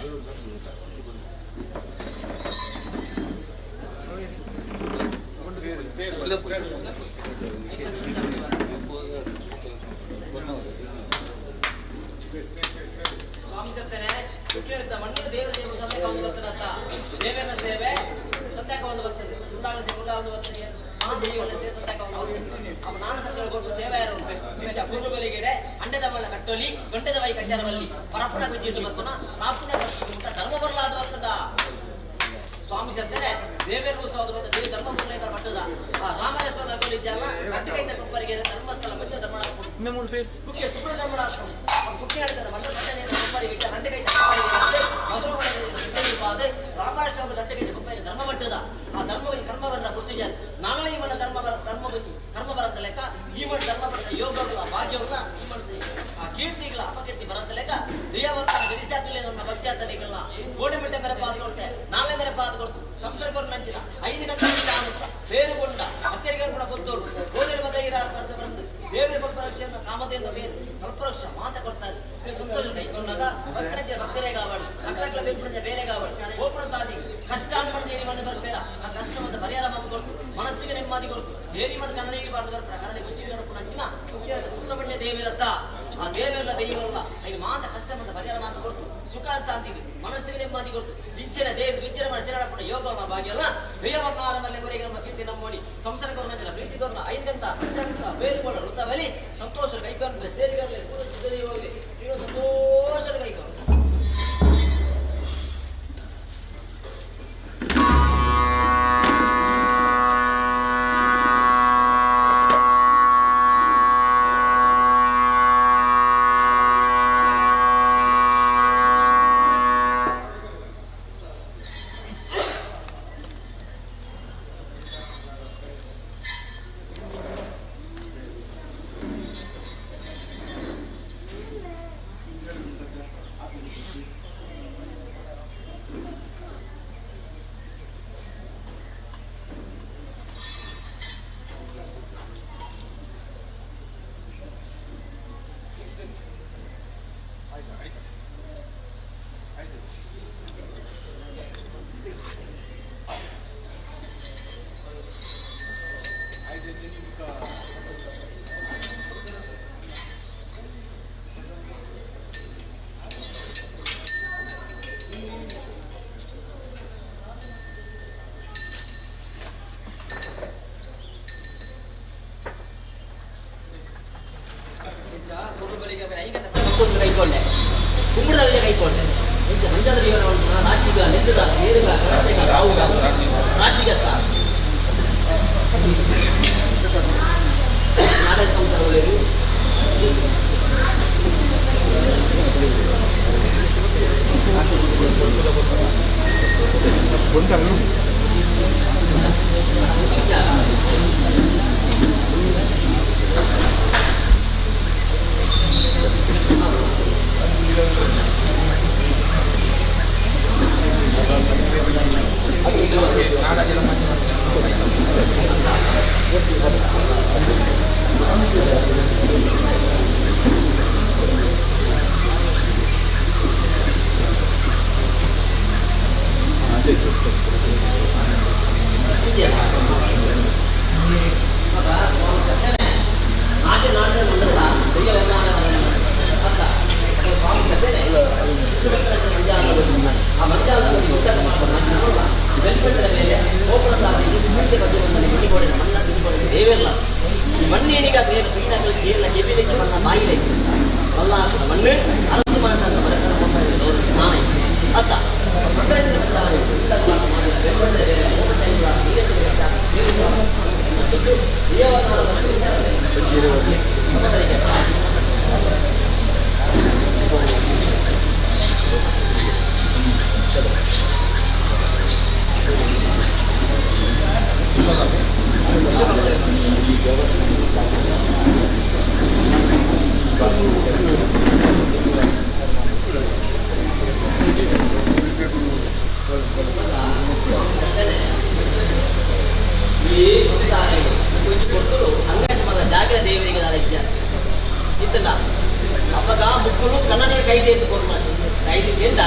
ಸ್ವಾಮಿ ಸತ್ತನೆ ಕೇಳಿದ್ದ ಮಣ್ಣಿನ ದೇವರ ಸೇವೆ ಸತ್ಯಕ್ಕೆ ಒಂದು ಬರ್ತದ. ದೇವರ ಸೇವೆ ಸತ್ಯಕ್ಕೆ ಒಂದು ಬರ್ತದೆ. ಕುಂದಾಲ ಸೇವೆ ಕುಂದಾಲ ಒಂದು ಬರ್ತದೆ. ಮಹಾದೇವರ ಸೇವೆ ಸತ್ಯಕ್ಕೆ ಒಂದು ಬರ್ತದೆ. ಅವ ನಾನು ಸತ್ಯ ಕೊಟ್ಟು ಸೇವೆ ಯಾರು ನಿಜ ಪೂರ್ವ ಬೆಲೆಗೆಡೆ ಅಂಡದವಲ್ಲ ಕಟ್ಟೊಲಿ ಗಂಟದವೈ ಕಟ್ಟರವಲ್ಲಿ ಪರಪ್ಪನ ಬಿಜಿ ಬರ್ತನ ಪ್ರಾಪುಣ ಬರ್ತಿ ಧರ್ಮ ಬರಲಾದ ಬರ್ತದ. ಸ್ವಾಮಿ ಸತ್ತನೆ ದೇವೇರ್ ಉತ್ಸವದ ಮತ್ತೆ ದೇವ ಧರ್ಮ ಬರಲೇಕರ ಮಟ್ಟದ ಆ ರಾಮರೇಶ್ವರ ನಗಲಿ ಜನ ಕಟ್ಟುಕೈತ ಕೊಪ್ಪರಿಗೆ ಧರ್ಮಸ್ಥಳ ಮಧ್ಯ ಧರ್ಮಣ ಕುಕ್ಕೆ ಸುಬ್ರಹ್ಮಣ್ಯ ಕುಕ್ಕೆ ಹೇಳ್ತಾರೆ ಮಣ್ಣು ಕಟ್ಟನೆ ಕೊಪ್ಪರಿಗೆ ಕಟ್ಟುಕೈತ ಮಧುರ ರಾಮರೇಶ್ವರ ಕಟ್ಟುಕೈತ ಕೊಪ್ಪರಿಗೆ ಧರ್ಮ ಮಟ್ಟದ ಆ ಧರ್ಮ ಕರ್ಮ ಬರದ ಗುರ್ತಿಜಾರ ನಾನು ಇವನ ಧರ್ಮ ಬರ ಧರ್ಮ ಬುದ್ಧಿ ಕರ್ಮ ಬರಂತ ಲೆಕ್ಕ ಈ ಮಣ್ಣು ಧರ್ಮ ಬರದ ಯೋಗಗಳ ಭಾಗ್ಯವನ್ನ ಈ ಮಣ್ಣು ಆ ಕೀರ್ತಿಗಳ ಅಪಕೀರ್ತಿ ಬರಂತ ಲೆಕ್ಕ ದಯಾವಂತನ ಗರಿಸಾತುಲೆ ನಮ್ಮ ಭಕ್ತಿಯಾತನಿಗೆಲ್ಲ ಗೋಡೆ ಮೆಟ್ಟೆ ಮೇರೆ ಪಾದ ಕೊಡ್ತೆ ನಾಳೆ ಮೇರೆ ಪಾದ ಕೊಡ್ತು ಸಂಸರ್ಗರು ನಂಚಿನ 5 ಗಂಟೆ ಬೇರುಗೊಂಡ ಅತ್ಯರಿಗೆ ಕೂಡ ಬದ್ದೋಳು ಗೋಧಿ ಮತ ಇರ ಬರೆದು ಬರೆದು ದೇವರ ಕಲ್ಪವೃಕ್ಷ ಕಾಮಧೇನು ಮೇಲು ಕಲ್ಪವೃಕ್ಷ ಮಾತ ಕೊಡ್ತಾರೆ. ಶ್ರೀ ಸಂತೋಷ ಕೈಕೊಂಡಾಗ ಭಕ್ತರಂಚ ಭಕ್ತರೇ ಕಾವಾಡು ಅಕ್ಲಕ್ಲ ಬೆಂಪುಣಂಚ ಬೇರೆ ಕಾವಾಡು ಗೋಪುರ ಸಾಧಿ ಕಷ್ಟ ಆದ ಮಾಡಿ ದೇರಿ ಮಾಡಿ ಬರ್ಬೇಡ ಆ ಕಷ್ಟ ಮತ್ತು ಪರಿಹಾರ ಮಾತು ಕೊಡ್ತು ಮನಸ್ಸಿಗೆ ನೆಮ್ಮದಿ ಕೊಡ್ತು ದೇರಿ ಮಾಡಿ ಕನ್ನಡ ಬಾರ್ದು ಬರ್ಬೇಡ ಕನ್ನಡ ಗುಚ್ಚಿ ಗಣಪು ನಂಚಿನ ಮುಖ್ಯವಾದ ಸುಬ್ರಹ್ಮಣ್ಯ ದೇವಿರತ್ತ ಆ ದೇವರಲ್ಲ ದೈವಲ್ಲ ಐದು ಮಾತ ಕಷ್ಟ ಮತ್ತು ಪರಿಹಾರ ಮಾತು ಕೊಡ್ತು ಸುಖ ಶಾಂತಿ ಮನಸ್ಸಿಗೆ ನೆಮ್ಮದಿ ಕೊಡ್ತು ಇಚ್ಛೆನ ದೇವ್ರ ವಿಚಾರ ಮಾಡಿ ಸೇರಾಡಪಟ್ಟ ಯೋಗವನ್ನ ಭಾಗ್ಯಲ್ಲ ದೈವವರ್ಣಾರ ಮೇಲೆ ಗುರಿಗರ್ಮ ಕೀರ್ತಿ ನಮ್ಮೋನಿ ಸಂಸಾರ ಗೌರ್ನ ಪ್ರೀತಿ ಗೌರ್ನ 5 ಗಂಟ ಪಂಚಾಂಗ ಬೇರುಗೋಳ ವೃತ್ತವಲಿ ಸಂತೋಷ ಕೈಕೊಂಡು ಸೇರಿಗರಲಿ ಹೋಗಲಿ ನೀವು ಸಂತೋಷದ ಕೈಕೊಂಡು. ಕೈಕೊಂಡೆ ಕುಂಬಳದ ಕೈಕೊಂಡೆ ಮಂಜಾದ್ರಿ ರಾಶಿಗ ನೆಟ್ಟದ ಸೇರುಗ ಕನಸೆಗ ರಾವುಗ ರಾಶಿಗತ್ತ ನಾಳೆ ಸಂಸಾರ ಒಳ್ಳೆಯದು. ವಿಚಾರ ಮಣ್ಣೇನಿಗ ಕೇರಳ ಕೆಬಿಲಿಕ್ಕೆ ಮಣ್ಣ ಬಾಯಿಲೆ ಅಲ್ಲ ಮಣ್ಣು ಅರಸು ಮನ ತನ್ನ ಮರಕನ ಸ್ನಾನ ಅತ್ತ ಈ ಸಂಸಾರ కొంచెం ಕೊಡ್ತರು ಹಂಗಾಗಿ ಮಗ ಜಾಗರ ದೇವರಿಗೆ ಇಜ್ಜ ಇತ್ತಲ್ಲ. ಅಪ್ಪಗ ಮುಕ್ಕುಲು ಕನ್ನಡ ಕೈ ಎತ್ತು ಕೊಡ್ಮ ಐದು ಕೆಂಡ.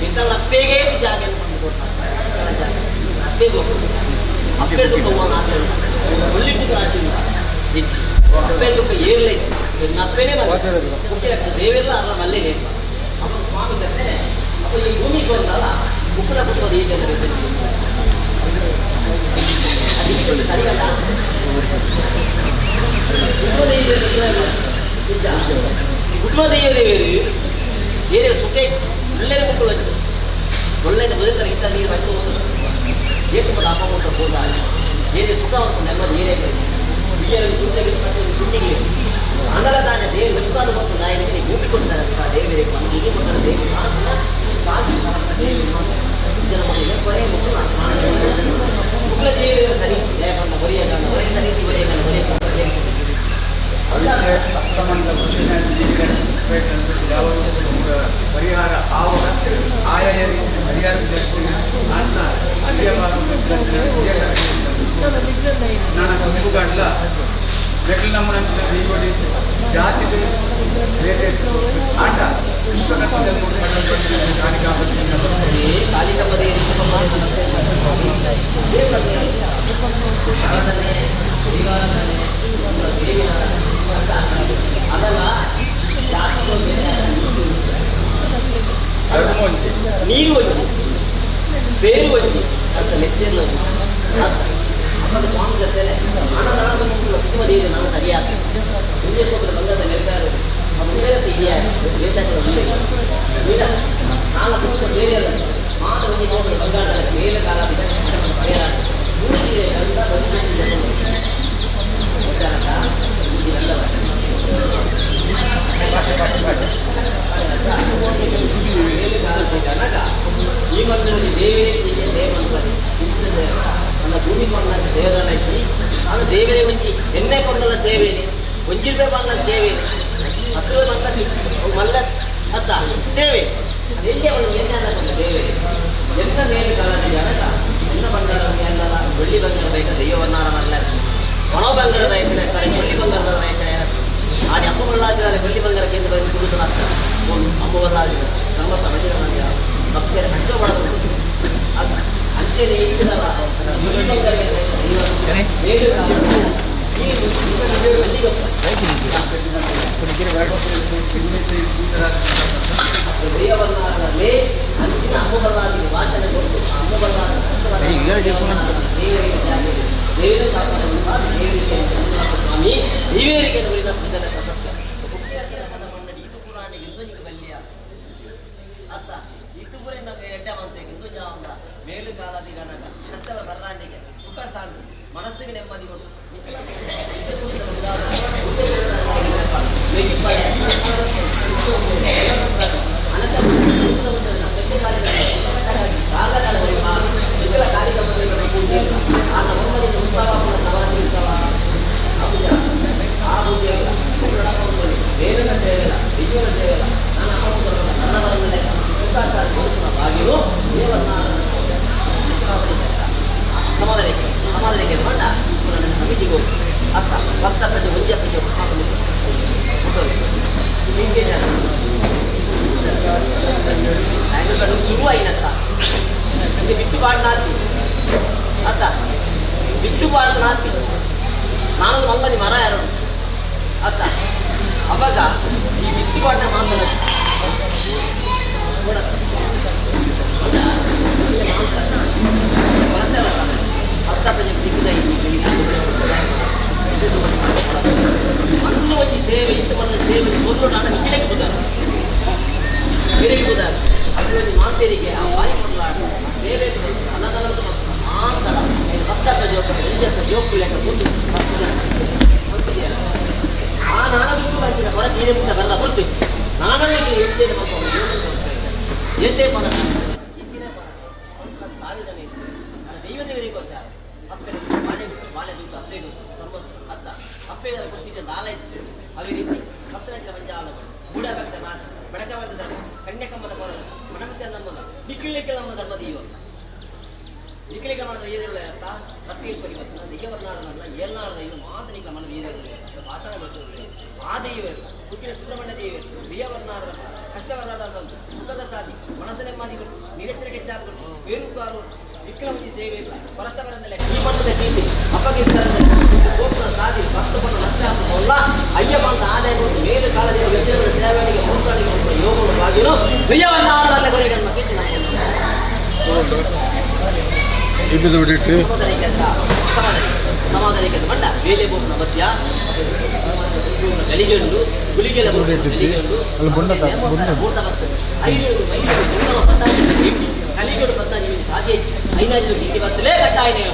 ಎಂಕಲ್ನ ಅಪ್ಪೆಗೆ ಜಾಗ ಬಂದು ಕೊಡ್ತಾರೆ ಜಾಗ ಅಪ್ಪೆಗೆ ಹೋಗ್ಬೋದು. ಅಪ್ಪೆ ದುಃಖ ಹೋಗೋಣ ಆಸೆ ಉಂಟು, ಒಳ್ಳಿಟ್ಟು ಆಸೆ ಉಂಟು ಹೆಚ್ಚು. ಅಪ್ಪೆ ದುಃಖ ಏರ್ಲ ಹೆಚ್ಚು. ಇನ್ನು ಅಪ್ಪೆನೇ ಬಂದ ಮುಖ್ಯ ದೇವೆಲ್ಲ ಅಲ್ಲ ಮಲ್ಲೆ ನೇಮ. ಅಪ್ಪ ಸ್ವಾಮಿ ಸತ್ತೇನೆ. ಅಪ್ಪ ಈ ಭೂಮಿಗೆ ಬಂದಲ್ಲ, ಮುಕ್ಕುಲ ಕುಟುಂಬದ ಈ ಜನರು ಅದಕ್ಕೆ ಸರಿಯಲ್ಲ. ಕುಟುಂಬದ ಈ ಜನರು ಇದ್ದ ಕುಟುಂಬ ದೈವ ದೇವರು ಏನೇ ಸುಖ ಹೆಚ್ಚು, ಒಳ್ಳೆಯ ಮುಕ್ಕಳು ಹೆಚ್ಚು, ಒಳ್ಳೆಯ ಬದುಕಲು ಇಂಥ ನೀರು ಬೈತು ಏತು ಪದ ಅಪ್ಪ ಮುಟ್ಟ ಹೋದ ಏನೇ ಸುಖ ಒಂದು ನೆಮ್ಮದಿ ಏನೇ ಬಿಳಿಯರಲ್ಲಿ ಗುಂಡಿಗೆ ಗುಂಡಿಗೆ ಅಂಡಲದಾನ ದೇವರು ವೆಪ್ಪಾದ ಮತ್ತು ನಾಯಕನಿಗೆ ಭೂಮಿ ಕೊಡ್ತಾರೆ ಅಂತ ದೇವರಿಗೆ ಇಲ್ಲಿ ಕೊಟ್ಟರೆ ದೇವರು ಸಾಧು ದೇವರು ಜನ ಕೊರೆ ಮುಕ್ಕಳು ಮುಕ್ಕಳ ದೇವರು ಸರಿ ಜಯಕೊಂಡ ಹೊರೆಯ ಗಂಡ ಹೊರೆ ಸರಿ ಹೊರೆಯ ಗಂಡ ಹೊರೆ ಸರಿ. ಅದಕ್ಕೆ ಅಸ್ತಮಂದ ಯಾವ ಪರಿಹಾರ ಆವಾಗ ಆಯಾ ಪರಿಹಾರ ಅನ್ನ ನಾನು ಕಂಪುಗಾಡ್ಲ ಮೆಟ್ಲು ನಮ್ಮ ನಂಚಿನ ದೀಪಡಿ ಜಾತಿ ಬೇರೆ ಆಟ ವಿಶ್ವಕರ್ಮ ಕಾಲಿಕಂಬ ಆರಾಧನೆ ದೈವಾರಾಧನೆ ದೇವಿನ ಅದಲ್ಲ ಜಾತಿ. ಧರ್ಮ ಒಂಜಿ. ನೀರು ಒಂಜಿ, ಬೇರು ಒಂಜಿ ಅಂತ ಲೆಚ್ಚರ್ಲ ಅಪ್ಪನ ಸ್ವಾಮಿ ಸತ್ತೇನೆ. ಅನ್ನದಾನದ ಕುಟುಂಬ ದೇವಿ ನಾನು ಸರಿಯಾದ ಮುಂದೆ ಹೋಗಲು ಬಂಗದ ನಿರ್ಧಾರ ಮುಂದೆ ಇದೆಯಾ ವೇದ ನಾನು ಕುಟುಂಬ ಸೇರಿಯಲ್ಲ ಮಾತ ಒಂಜಿ ಹೋಗಲು ಬಂಗಾರದ ಮೇಲೆ ಕಾಲ ಪರಿಹಾರ ಮೂರ್ತಿ ಗಂಧ ನಲ್ಲವ ಈ ಮಂದಿರದಲ್ಲಿ ದೇವರೇ ಹೀಗೆ ಸೇವೆ ಮಾಡ್ತಾರೆ ಇಂಥ ಸೇವೆ ನನ್ನ ಭೂಮಿ ಕೊಂಡ ಸೇವೆದಾನ ಇಚ್ಚಿ ನಾನು ದೇವರೇ ಒಂಜಿ ಎಣ್ಣೆ ಕೊಂಡಲ್ಲ ಸೇವೇನೆ, 1 ರೂಪಾಯಿ ಬಂದ ಸೇವೆ, 10 ರೂಪಾಯಿ ಬಂದ ಮಲ್ಲ ಅತ್ತ ಸೇವೆ ಎಲ್ಲಿ ಅವನು ಎಣ್ಣೆ ಕೊಂಡ ದೇವರೇ ಎನ್ನ ಮೇಲೆ ಕಾಲದ ಜನಕ ಎನ್ನ ಬಂಗಾರ ಅನ್ನಲ್ಲ. ಬೆಳ್ಳಿ ಬಂಗಾರ ಬೇಕ ದೈವವನ್ನಾರ ಮಲ್ಲ ಒಣ ಬಂಗಾರ ಬೇಕ, ಬೆಳ್ಳಿ ಬಂಗಾರದ ಬೇಕ. ಆಡಿ ಅಪ್ಪ ಬಳ್ಳಾಜಿನ ಬೆಳ್ಳಿ ಬಂಗಾರ ಕೇಂದ್ರ ಬಂದು ಕುಡಿದು ಆಗ್ತಾರೆ. ಅಮ್ಮ ಬಲ್ಲಾಜಿ ನಮ್ಮ ಸಮಾಜ ಭಕ್ತರ ಕಷ್ಟ ಪಡೋದು ಅಂಚೆನೆ ಇಷ್ಟಲ್ಲ ಬೆಳ್ಳಿ ಬಂಗಾರ ಮೇಲು ಈ ದೈವವನ್ನಾರನಲ್ಲಿ ಅಂಚಿನ ಅಮ್ಮ ಬಲ್ಲಾದಿಗೆ ಭಾಷಣ ಕೊಟ್ಟು ಅಮ್ಮ ಬಲ್ಲಾದ ದೇವರಿಗೆ ಜಾಗ ದೇವರ ಸಾಪಾಡ ದೇವರಿಗೆ ಸ್ವಾಮಿ ದೇವರಿಗೆ ನುರಿನ ಪುಂಜನ ಸತ್ಯ ಇದು ಪುರಾಣ ಇಂದು ಬಲ್ಲಿಯ ಅತ್ತ ಇಟ್ಟು ಪುರ ಎಡ್ಡೆ ಮಂತೆ ಇಂದು ಜಾವಂದ ಮೇಲು ಕಾಲಾದಿ ಗಣಕ ಕಷ್ಟವ ಬರ್ರಾಂಡಿಗೆ ಸುಖ ಶಾಂತಿ ಮನಸ್ಸಿಗೆ ನೆಮ್ಮದಿ ಕೊಟ್ಟು ದೇವನ ಸೇವೆಲ್ಲ ದೈವನ ಸೇವೆಲ್ಲ ನಾನು ನನ್ನ ಬರಲಿಲ್ಲ ಸುಖ ಶಾಂತಿ ಬಾಗಿಲು ದೇವನ್ನ ಸಮಾಧಾನಕ್ಕೆ ಸಮಾಧಾನಕ್ಕೆ ಮಂಡ ಸಮಿತಿಗೆ ಹೋಗಿ ಅತ್ತ ಭಕ್ತ ಪ್ರಜೆ ಒಂಜೆ ಪ್ರಜೆ ಹಿಂಗೆ ಜನ ಶುರುವಾಯಿನತ್ತ ಹಿಂಗೆ ಬಿತ್ತು ಬಾಡ್ನಾತಿ ಅತ್ತ ಬಿತ್ತು ಬಾಡ್ದ ನಾತಿ ನಾನೊಂದು ಮಲ್ಲನಿ ಮರ ಯಾರು ಅತ್ತ ಅವಾಗ ಈ ಬಿತ್ತು ಬಾಡ್ನ ಮಾತನಾಡ ಮಣ್ಣು ವಸಿ ಸೇವೆ ಇಷ್ಟು ಮಣ್ಣು ಸೇವೆ ಮೊದಲು ನಾನು ಇಚ್ಚಿಡಕ್ಕೆ ಹೋದಾರೆ ಬೇರೆಗೆ ಹೋದಾರೆ ಅದು ಒಂದು ಮಾತೇರಿಗೆ ಆ ಬಾಯಿ ಕೊಡಲಾಡ ಸೇವೆ ಅನ್ನದಾನದ ಮತ್ತು ಮಾಂತರ ಭಕ್ತ ಜೋಕ ಇಂಜತ್ತ ಜೋಕು ಲೆಕ್ಕ ಮುಂದೆ 10 ಜನ ಆ ನಾನು ದುಡ್ಡು ಹೊರ ತೀರೆ ಮುಟ್ಟ ಬರಲ್ಲ ಗೊತ್ತು ನಾನಲ್ಲ ಹೆಚ್ಚಿನ ಏತೇ ಪರ ಹೆಚ್ಚಿನ ಪರ ಸಾವಿರನೇ ದೈವ ದೇವರಿಗೆ ಗೋಚಾರ ಅಪ್ಪೆ ಬಾಲೆ ಬಾಲೆ ದುಡ್ಡು ಅಪ್ಪೆ ಸರ್ವಸ್ತ ಅತ್ತ ಅಪ್ಪೆ ಗೊತ್ತಿದ್ದ ದಾಲೆಚ್ಚು ಅದೇ ರೀತಿ ಕತ್ತಲಟ್ಟಿನ ಮಂಜಾಲ ಬುಡ ಬೆಟ್ಟ ನಾಸಿ ಬೆಳಕವಂತ ಧರ್ಮ ಕನ್ಯಕಂಬದ ಕೊರಲ ಮಣಮಿತ ನಂಬದ ನಿಖಿಲಿಕಲಮ್ಮ ಧರ್ಮದ ಇವ ನಿಖಿಲಿಕ ಮನದ ಏದಿರುಳ ಅತ್ತ ರತ್ನೇಶ್ವರಿ ವಚನ ದೈವರ್ನಾಡನಲ್ಲ ಏಲ್ನಾಡ ದೈವ ಮಾತ್ರ ನಿಖಲ ಮನದ ಏದಿರುಳ ಭಾಷಣ ಬರ್ತದೆ ಆ ದೈವ ಕುಕ್ಕಿನ ಸುಬ್ರಹ್ಮಣ್ಯ ದೇವರು ದೈವರ್ನಾಡ ಕಷ್ಟವರ್ನಾಡ ಸಂತು ಸುಖದ ಸಾಧಿ ಮನಸ್ಸಿಗೆ ಮನಸ್ಸು ನೆಮ್ಮದಿಗಳು ನಿರೀಕ್ಷಣೆ ಹೆಚ್ಚಾದರು ಬೇರುಕಾರು ವಿಕ್ರಮಜಿ ಸೇವೆ ಇಲ್ಲ ಹೊರತ ಬರಂದಲೆ ಈ ಮಟ್ಟದ ಕೀರ್ತಿ ಅಪಕೀರ್ತಿ ಗೋಪುರ ಸಾಧಿ ಭಕ್ತ ಪಟ್ಟ ನಷ್ಟ ಆಗ್ತದಲ್ಲ ಅಯ್ಯಪ್ಪ ಅಂತ ಆದಾಯ ಕೊಟ್ಟು ಮೇಲು ಕಾಲದ ವಿಜಯಗಳ ಸೇವೆಗೆ ಮಕ್ಕಳಿಗೆ ಒಬ್ಬ ಯೋಗವನ್ನು ಆಗಿರು ವಿಜಯವನ್ನು ಆಡಬಲ್ಲ ಕೊನೆಗೆ ಕೀರ್ತಿ ಇಬ್ಬರು ಬಿಟ್ಟಿಟ್ಟು ಸಮಾಧಾನಕ್ಕೆ ಅಂತ ಸಮಾಧಾನ ಸಮಾಧಾನಕ್ಕೆ ಅಂತ ಮಂಡ ಬೇಲೆ ಬೋಪನ ಮಧ್ಯ ಗಲಿಗೆಂಡು ಗುಲಿಗೆಲ ಗಲಿಗೆಂಡು ಅಲ್ಲಿ ಬೊಂಡ ತ- ಬೊಂಡ. ಊಟ ಬರ್ತದೆ ಐನೂರು ಮೈಲೂರು ಜಂಗಮ ಪತ್ತಾಜಿ ಹಿಂಡಿ ಕಲಿಗಳು ಪತ್ತಾಜಿ ಸಾಧ್ಯ ಹೆಚ್ಚು ಐನಾಜಿ ಹಿಂಡಿ ಬರ್ತಲೇ ಕಟ್ಟಾಯಿನೇ.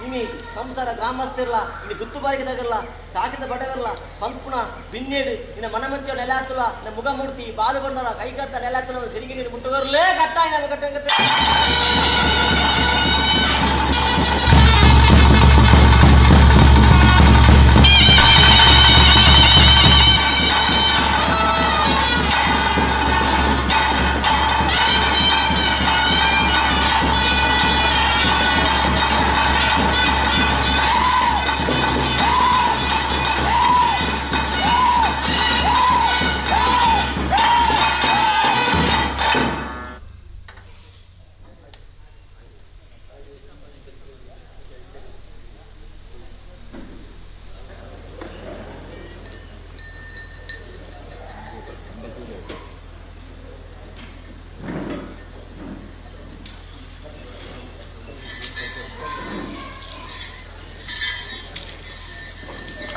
ಇನಿ ಸಂಸಾರ ಗ್ರಾಮಸ್ಥಿರ್ಲ ಇನ್ನು ಗುತ್ತು ಬಾರಿಗೆ ತಗಲ್ಲ ಚಾಕಿದ ಬಡವರ್ಲ ಪಂಪುಣ ಬಿನ್ನೇಡು ಇನ್ನ ಮನಮಂಚ ನೆಲಾತುಲ ಇನ್ನ ಮುಗಮೂರ್ತಿ ಬಾಲುಬಂಡರ ಕೈಕರ್ತ ನೆಲಾತುಲ ಸಿರಿಗಿರಿ ಮುಟ್ಟುವರ್ಲೇ ಕಟ್ಟಾಯ ಕಟ್ಟ ಕಟ್ಟ.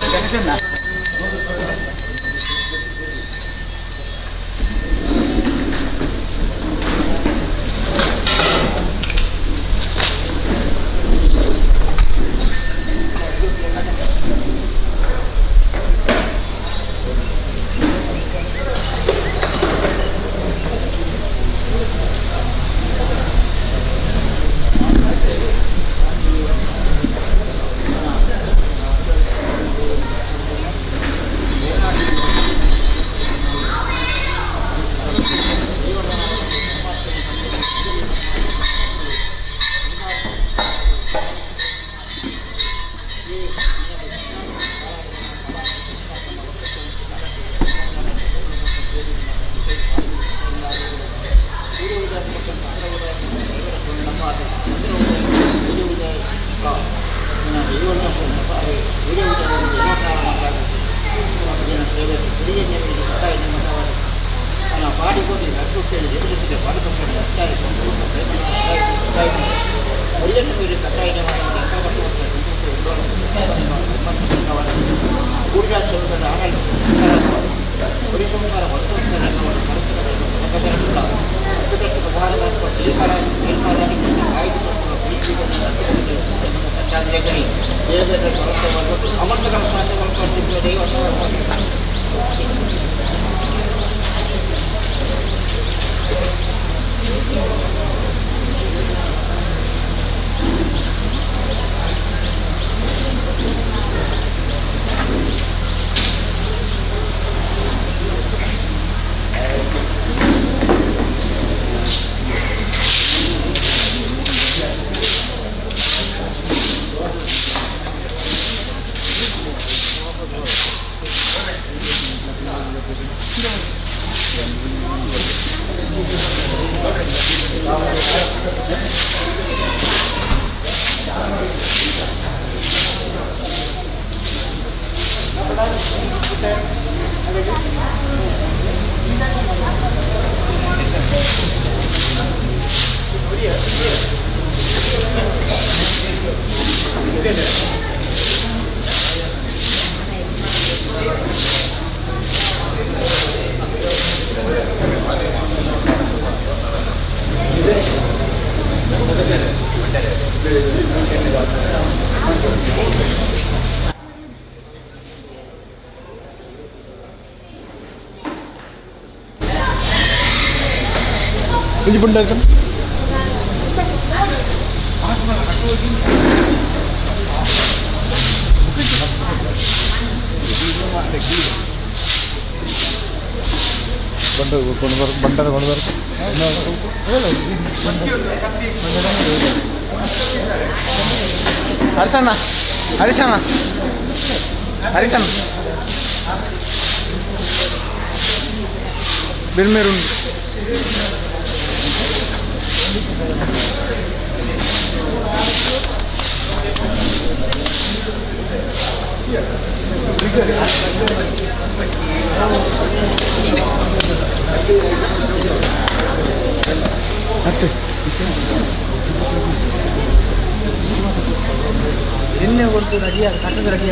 ಟೆನ್ಷನ್. ಅಂಚಾದ ದೇವೇಂದ್ರ ಅಮೃತ ಸ್ವಾಮಿ ದೈವ. ಒಂಜಿ ಪುಂಡ. ಬಂಡ ಕೊಂಡು ಬರ್ ಬಂಡದ ಕೊಂಡು ಬರ್. ಹರಿಸಣ್ಣ, ಹರಿಸಣ್ಣ, ಹರಿಸಣ್ಣ, ಬೆರ್ಮೇರುಂಡು. ಎಣ್ಣೆ ಕೊಡ್ತು, ರೆಡಿ ಆಗ ಕಟ್ಟದ ರೆಡಿ.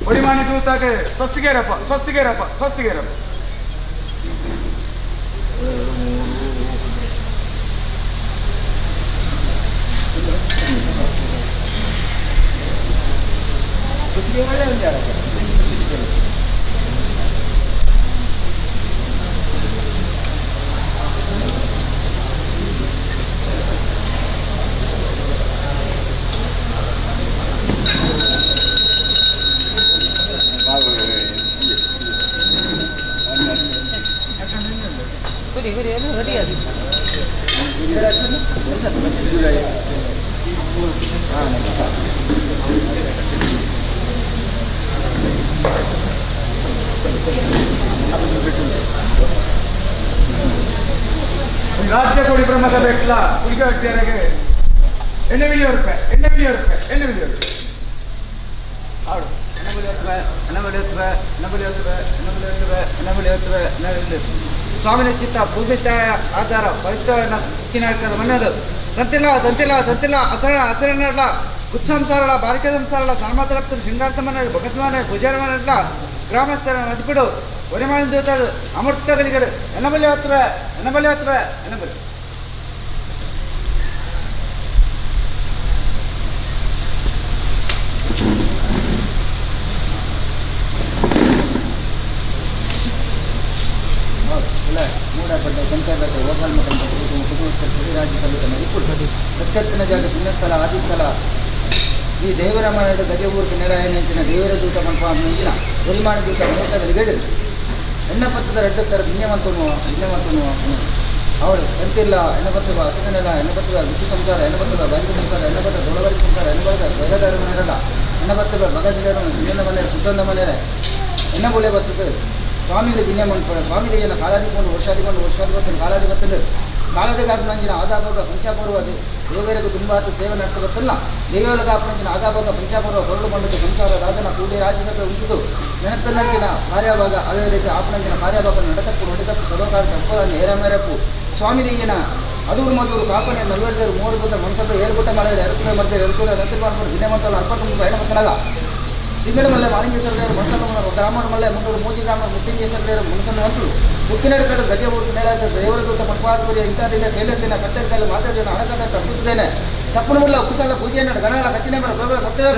ಒಡಿಮಾನಿ ತೂತಾಗ ಸ್ವಸ್ತಿಗೇರಪ್ಪ ಸ್ವಸ್ತಿಗೇರಪ್ಪ ಸ್ವಸ್ತಿಗೇರಪ್ಪ. ರಾಜ್ಯ ಕೋಡಿ ಬ್ರಹ್ಮಸಭೆ ಇಟ್ಲ ಕುಡಿಗೆ ಎಣ್ಣೆ ಮಿಲಿಯನ್ ರೂಪಾಯಿ ಎಣ್ಣೆ ಮಿಲಿಯನ್ ರೂಪಾಯಿ ಎಣ್ಣೆ ಮಿಲಿಯನ್ ರೂಪಾಯಿ. ಆಡು ಸ್ವಾಮಿನ ಚಿತ್ತ ಭೂಮಿ ತಾಯ ಆಧಾರ ಪವಿತ್ರ ಉಕ್ಕಿನಾಟಕದ ಮನ್ನರು ತಂತಿಲ್ಲ ತಂತಿಲ್ಲ ತಂತಿಲ್ಲ ಅಸರಣ ಅಸರಣ ಗುತ್ಸಂಸಾರಳ ಬಾರಿಕ ಸಂಸಾರಳ ಸನ್ಮಾತರಪ್ತರು ಶೃಂಗಾರ್ಥ ಮನೆ ಭಗತ್ ಮನೆ ಪೂಜಾರ ಮನೆ ಗ್ರಾಮಸ್ಥರ ನದಿಪಿಡು ಒರೆಮಾಣಿನ ದೂತರು ಅಮೃತಗಳಿಗಡು ಎನ್ನಬಲಿ ಹೊತ್ತವೆ ಎನ್ನಬಲಿ ಹೊತ್ತವೆ ಎನ್ನಬಲಿ. ಇಲ್ಲ ಮೂಡಪಡ್ಡೆ ಕಂಕರ್ಬೆಟ್ಟೆ ಗೋಪಾಲ್ ಮಠ ಕುಟುಂಬಸ್ಥರ ರಾಜ್ಯ ಸಭೆತ ಮದಿಪುಡು ಸತ್ಯತ್ತಿನ ಜಾಗ ಪುಣ್ಯಸ್ಥಳ ಆದಿಸ್ಥಳ ಈ ದೇವರ ಮನೆಡು ಗಜ ಊருக்கு ನೆಲ ದೇವರ ದೂತ ಮನ್ಪ ಮುಂಜಿನ ಒರಿಮಾಣ ದೂತ ಅಮೃತಗಳಿಗಡು ಎಣ್ಣಪತ್ತದ ರಡ್ಡುತ್ತರ ಪುಣ್ಯವಂತನು ಪುಣ್ಯವಂತನು ಅವಳು ಎಂತಿಲ್ಲ ಎಣ್ಣಪತ್ತುವ ಹಸುವಿನೆಲ್ಲ ಎಣ್ಣಪತ್ತುವ ಗುತ್ತು ಸಂಸಾರ ಎಣ್ಣಪತ್ತುವ ಬಾರಿಕ ಸಂಸಾರ ಎಣ್ಣಪತ್ತ ದೊಳವರಿಕ ಸಂಸಾರ ಎಣ್ಣಬತ್ತ ಬೈರದಾರ ಮನೆಯರಲ್ಲ ಎಣ್ಣಪತ್ತುವ ಮಗದಿದರ ಸಿಂಗನ ಮನೆಯರ ಸುತ್ತಂದ ಮನೆಯರ ಎಣ್ಣಬುಳೆ ಬರ್ತದೆ ಸ್ವಾಮಿದ ಪುಣ್ಯ ಮನ್ಪಡ ಸ್ವಾಮಿದೇಯನ ಕಾಲಾದಿಕೊಂಡು ವರ್ಷಾದಿಕೊಂಡು ವರ್ಷಾದಿ ಬರ್ತದೆ ಕಾಲಾದಿ ಬರ್ತದೆ ಕಾಲದ ಗಾಪನಂಜಿನ ಆದಾಭೋಗ ಪಂಚಾಪೂರ್ವ ದೇವರಿಗೂ ತುಂಬಾತು ಸೇವೆ ನಡೆದು ಬರ್ತಲ್ಲ ದೇವರ ಗಾಪನಂಜಿನ ಆದಾಭೋಗ ಪಂಚಾಪೂರ್ವ ಹೊರಡು ಮಂಡದ ಸಂಸಾರ ದಾದನ ಕೂಡಿ ರಾಜ್ಯಸಭೆ ಉಂಟುದು ನೆನತನಂಜಿನ ಕಾರ್ಯಭಾಗ ಅದೇ ರೀತಿ ಆಪನಂಜಿನ ಕಾರ್ಯಭಾಗ ನಡೆತಪ್ಪು ನಡೆತಪ್ಪು ಸರ್ವಕಾರ ತಪ್ಪದ ನೇರಮೇರಪ್ಪು ಸ್ವಾಮಿದೇಯನ ಅಡೂರು ಮದೂರು ಕಾಪನೆ ನಲ್ವರ್ಜರು ಮೂರು ಗುಂಟ ಮನಸಭೆ ಏಳುಗುಟ್ಟ ಮಳೆ ಎರಕುವೆ ಮರ್ದೆ ಎರಕುವೆ ರತ್ನ ಮಾಡ್ಕೊಂಡು ವಿನಯಮಂತಲ್ಲ ಅಲ್ಪತ್ತೊಂದು ಪಯಣ ಸಿಂಗಡ ಮಲ್ಲೆ ಮಾಲಿಂಗೇಶ್ವರ ದೇವರು ಮನಸನ್ನು ಗ್ರಾಮಣ ಮಲ್ಲೆ ಮುಂದೂರು ಮೂಜಿ ಗ್ರಾಮ ಮುಟ್ಟಿಂಗೇಶ್ವರ ದೇವರು ಮನಸ್ಸನ್ನು ಹೊಂತು ಉಕ್ಕಿನಡು ಕಡೆ ಗಜ ಊರು ಮೇಲಾದ ದೇವರ ದೂತ ಪಟ್ಪಾದಪುರಿ ಇಂಥದಿನ ಕೇಳದಿನ ಕಟ್ಟೆರ್ಕಲ್ಲಿ ಮಾತಾಡಿನ ಹಣಕಟ್ಟ ತಪ್ಪುತ್ತೇನೆ ತಪ್ಪು ಮುಲ್ಲ ಉಪ್ಪುಸಲ್ಲ ಪೂಜೆಯನ್ನು ಗಣಗಳ ಕಟ್ಟಿನ ಮರ ಪ್ರಭು ಸತ್ಯದ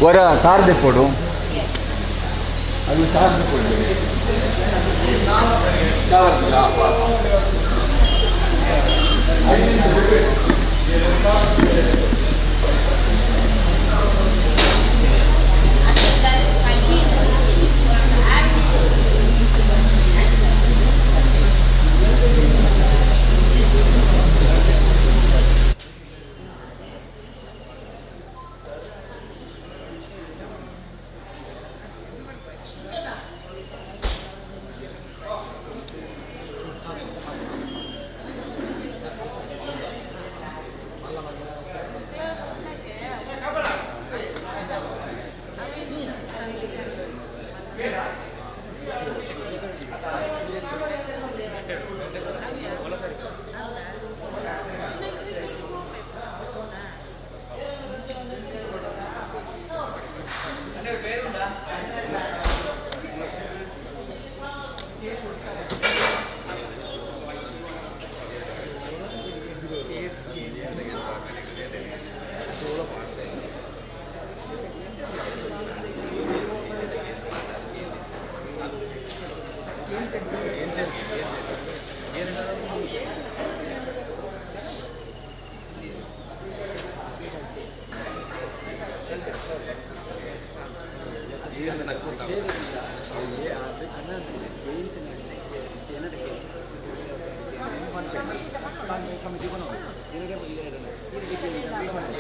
ವರ ಕಾರ್ ದೆಪ್ಪೊಡು ಅದು ಕಾರ್ ದೆಪ್ಪೊಡು ಕಮಿಟಿ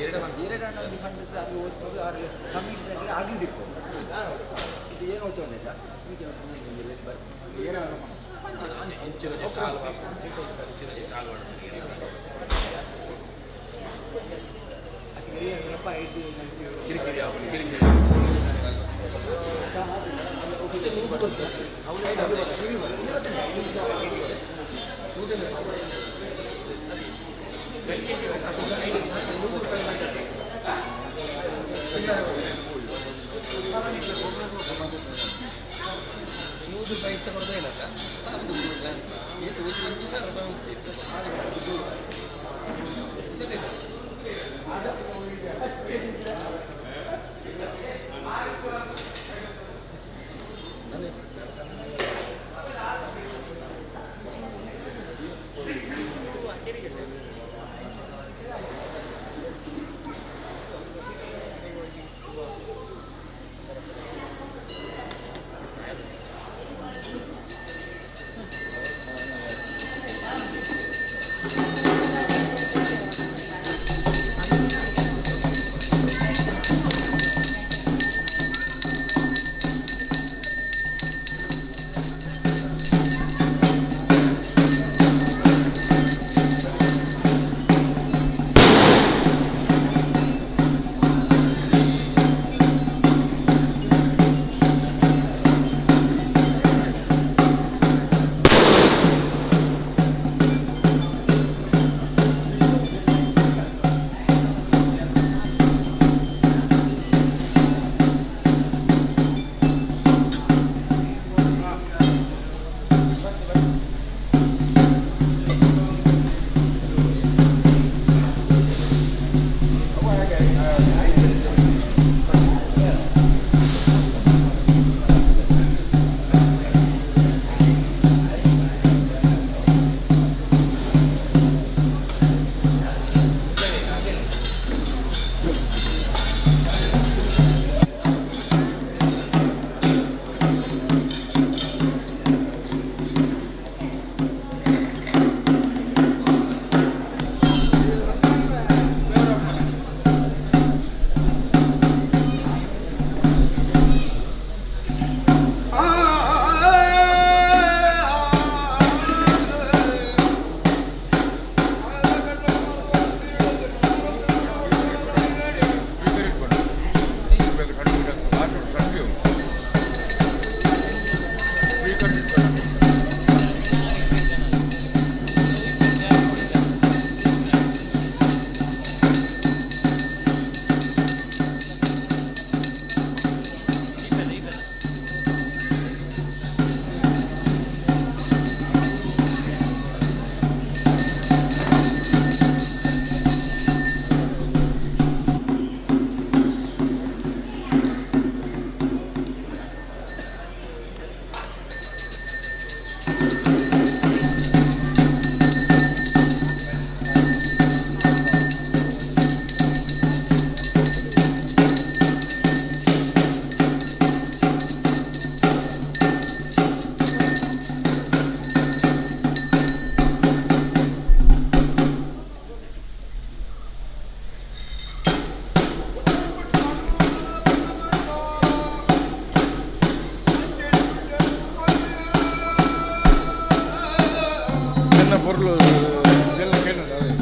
ಎರಡು ಫಂಡ್ ಅದು ಓದ್ಬೋದು ಆರು ಕಮಿಟಿ ಆಗಲಿತ್ತು ಇದು ಏನು ಓದ್ಕೊಂಡಿಲ್ಲ. ಏನಾದ್ರು ನನ್ನ ಪೊರ್ಲು ಎಲ್ಲ ಕೇಳೋಣ. ಿ.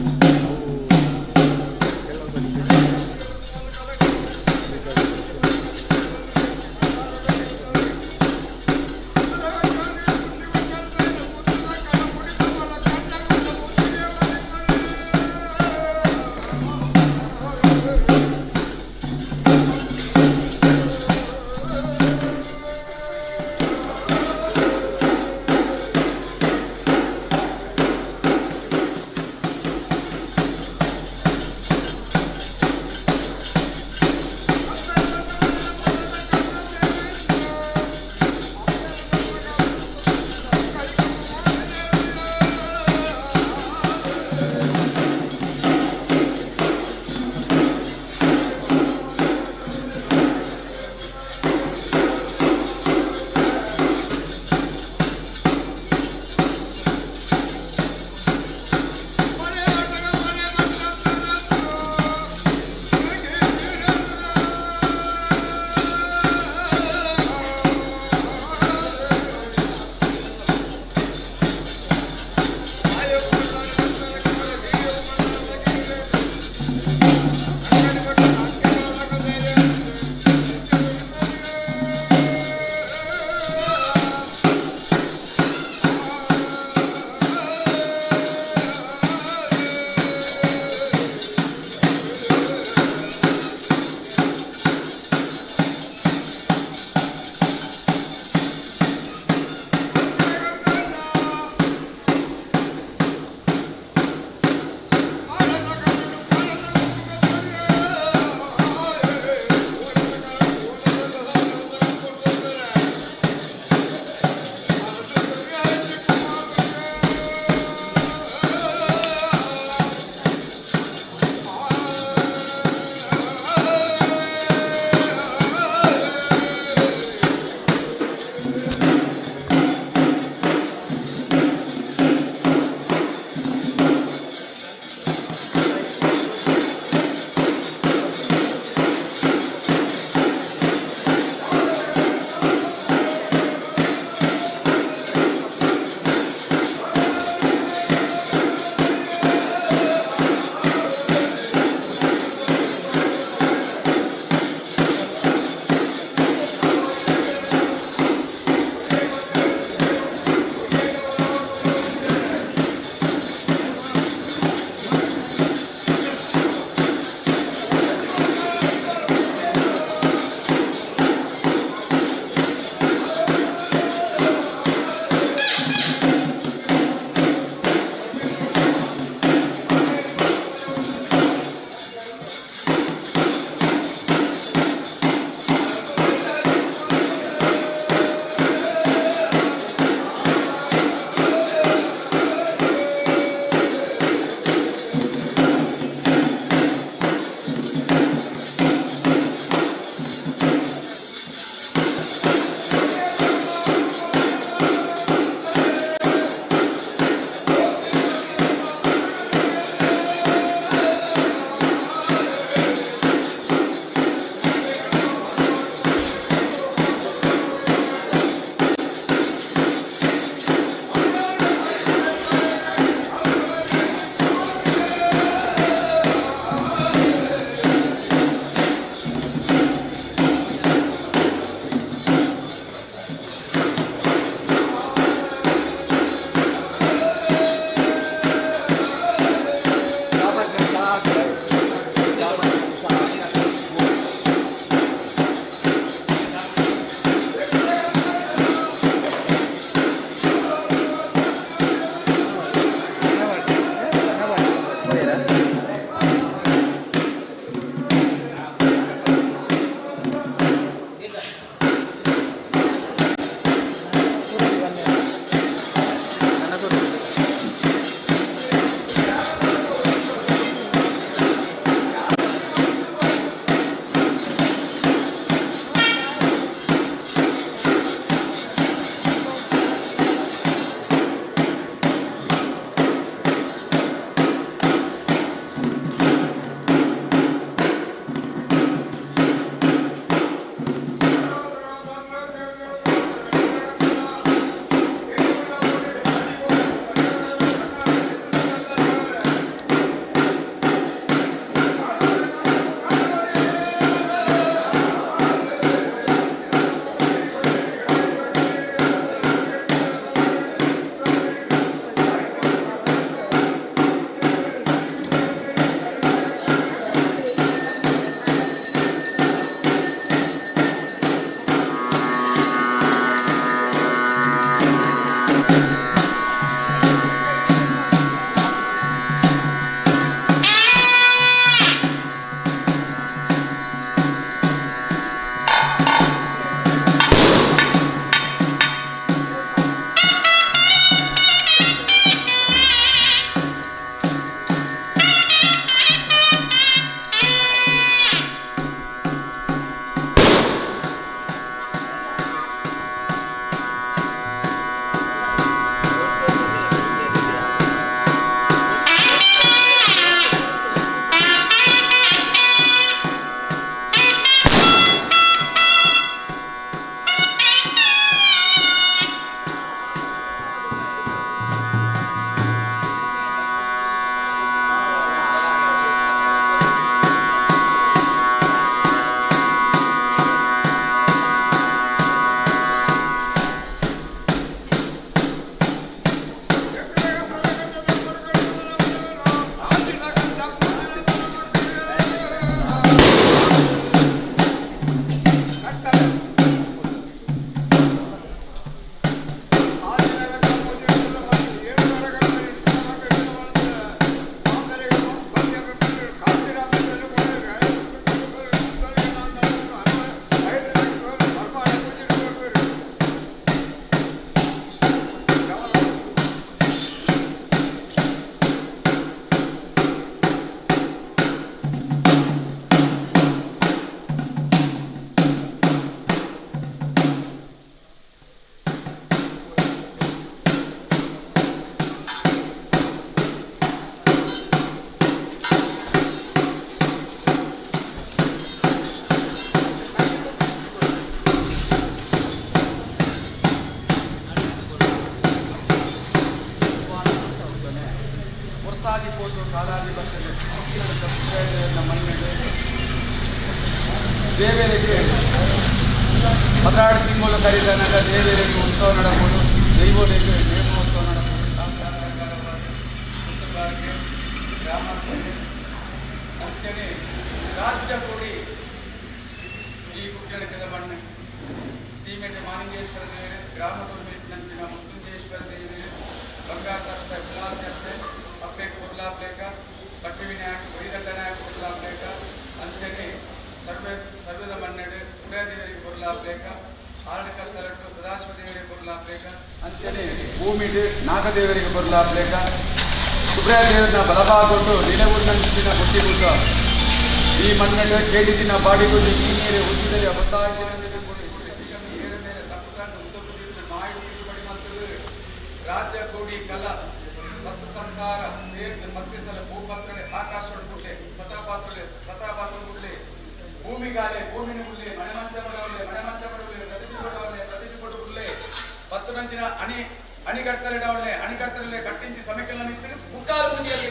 ಪೊಸಾದಿ ಪೋಟು ಕಾಲಾದಿ ಬರ್ತದೆ ಮಣ್ಣು ದೇವರಿಗೆ 12 ತಿಂಗಳು ಕರೀತನಕ ದೇವರಿಗೆ ಉತ್ಸವ ನಡಬಹುದು, ದೈವಗಳಿಗೆ ನೇಮೋತ್ಸವ ನಡಬಹುದು. ಸುತ್ತಗಾರಿಕೆ ಗ್ರಾಮಸ್ಥರಿಗೆ ಅಂಚನೆ ರಾಜ್ಯ ಕೊಡಿ ಈ ಕುಕ್ಕೆಳಕದ ಮಣ್ಣು ಸೀಮೆಟೆ ಮಾಲಿಂಗೇಶ್ವರ ದೇವರು, ಗ್ರಾಮದ ನಂಚಿನ ಮುತ್ತುಂಜೇಶ್ವರ ದೇವರು, ಬಂಗಾರ ತಪ್ಪೆ ಗುಲಾಬ್ ತಪ್ಪೆ ಅಪ್ಪೆ ಕುರ್ಲಾಬ್ಲೇಕ ಪಟ್ಟಿವಿನಾಯಕ ವೈದಂಡನಾಯಕ ಕುರ್ಲಾಬ್ಲೇಕ ಅಂಚನೆ ಸರ್ವೆ ಸರ್ವದ ಮಣ್ಣೆಡೆ ಸೂರ್ಯದೇವರಿಗೆ ಕುರ್ಲಾಬ್ಲೇಕ ಆರಣಿಕ ಸ್ಥಳಟ್ಟು ಸದಾಶಿವ ದೇವರಿಗೆ ಕುರ್ಲಾಬ್ಲೇಕ ಅಂಚನೆ ಭೂಮಿಗೆ ನಾಗದೇವರಿಗೆ ಕುರ್ಲಾಬ್ಲೇಕ ಸುಬ್ರಹ್ಮಣ್ಯ ಬಲಭಾಗೊಂಡು ನಿಲವುನ್ನಂಚಿನ ಗುಟ್ಟಿಗುಡ್ಡ ಈ ಮಣ್ಣೆಡೆ ಕೇಳಿದಿನ ಬಾಡಿಗುಡ್ಡು ಈ ನೀರು ಉದ್ದಿದರೆ ರಾಜ್ಯ ಕೋಡಿ ಕಲ ಮತ್ತು ಸಂಸಾರ ಸೇರಿದ ಮತ್ತಿಸಲ ಭೂಪತ್ರಳೆ ಆಕಾಶ ಗುಡ್ಲೆ ಸತಾಪಾತ್ರಳೆ ಸತಾಪಾತ್ರ ಗುಡ್ಲೆ ಭೂಮಿಗಾಲೆ ಭೂಮಿನ ಗುಡ್ಲೆ ಮಣೆಮಂಚ ಬಡವಲೆ ಮಣೆಮಂಚ ಬಡವಲೆ ಪ್ರತಿಜಿ ಕೊಡವಲೆ ಪ್ರತಿಜಿ ಕೊಡು ಗುಡ್ಲೆ ಪತ್ತು ನಂಚಿನ ಅಣಿ ಅಣಿಗಡ್ತಲೆ ಡವಲೆ ಅಣಿಗಡ್ತಲೆ ಕಟ್ಟಿಂಚಿ ಸಮಿಕಲ ನಿಂತು ಮುಕ್ಕಾಲು ಮುಂಜಿಯಲ್ಲಿ.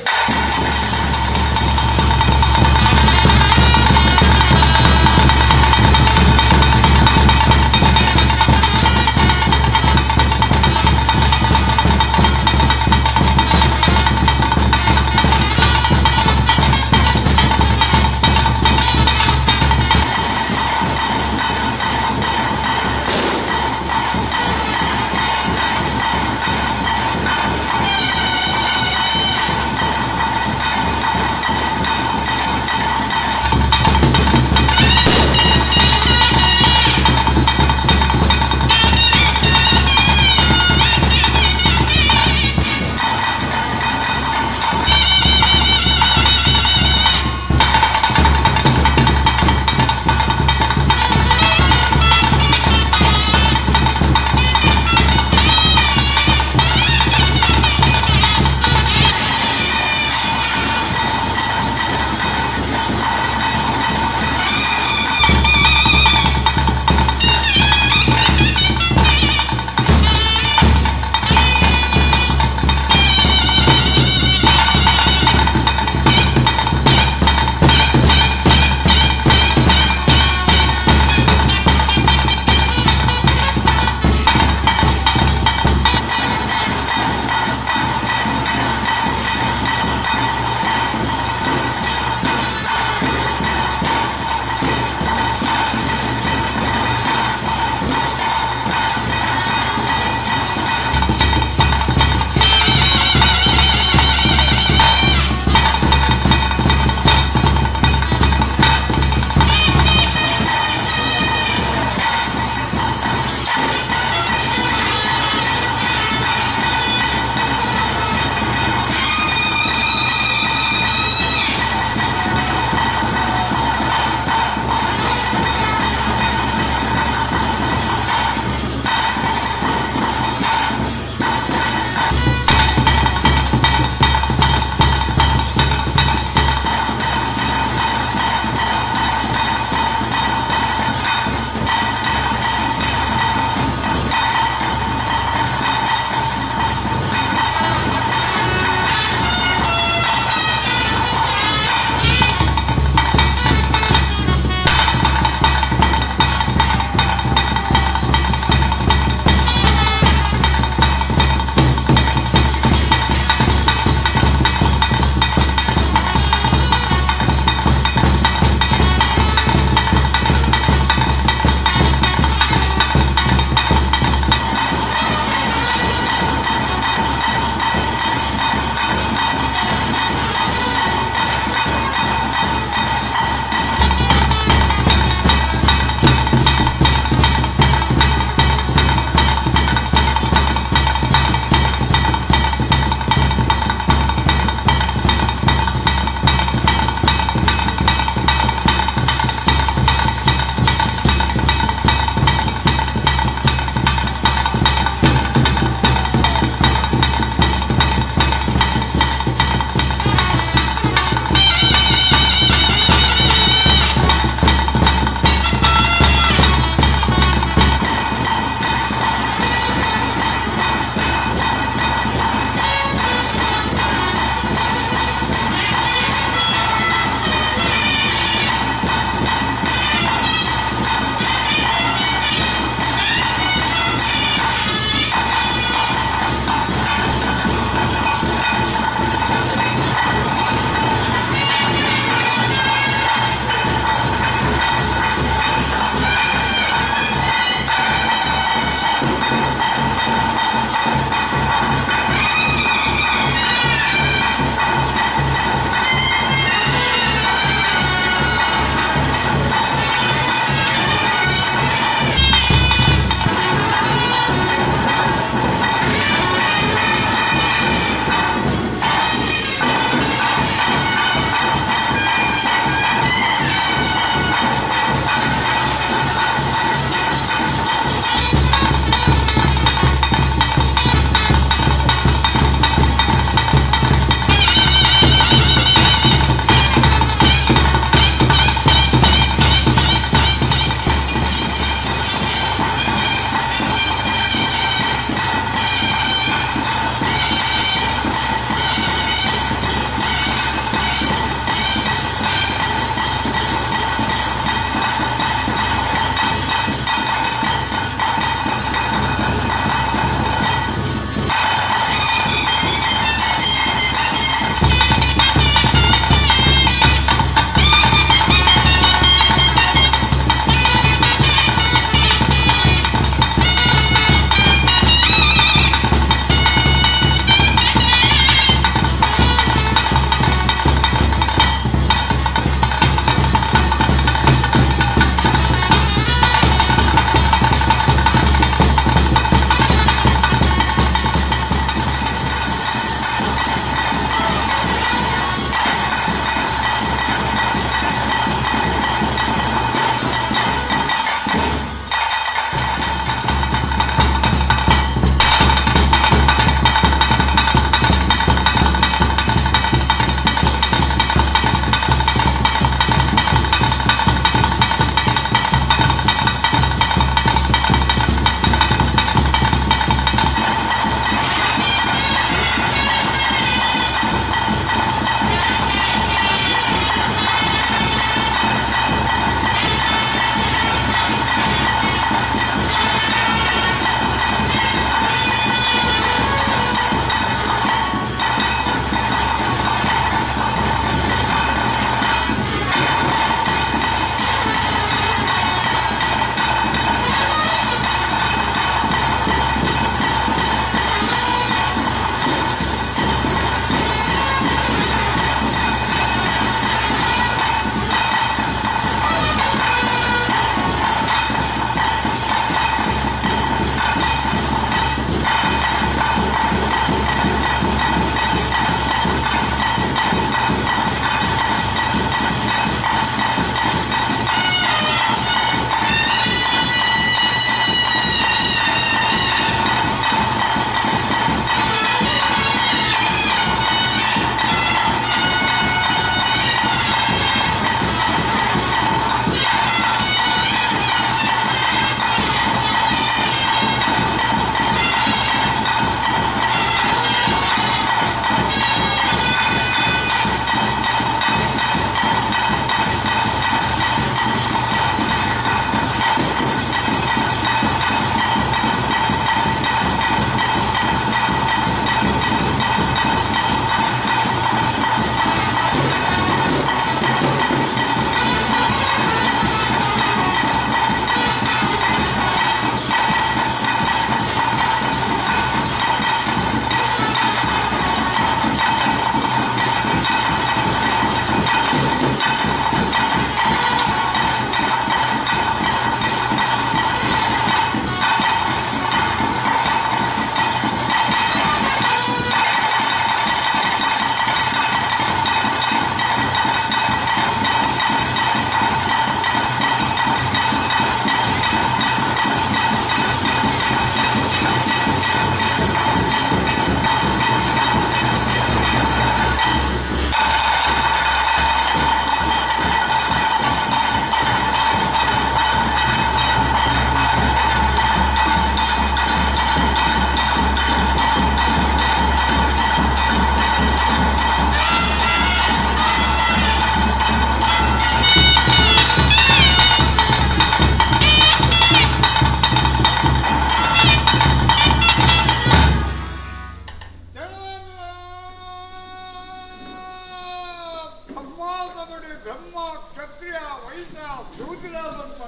ಬ್ರಹ್ಮಾದಮಡಿ ಬ್ರಹ್ಮ ಕ್ಷತ್ರಿಯ ವೈದ್ಯ ಶೂದ್ರ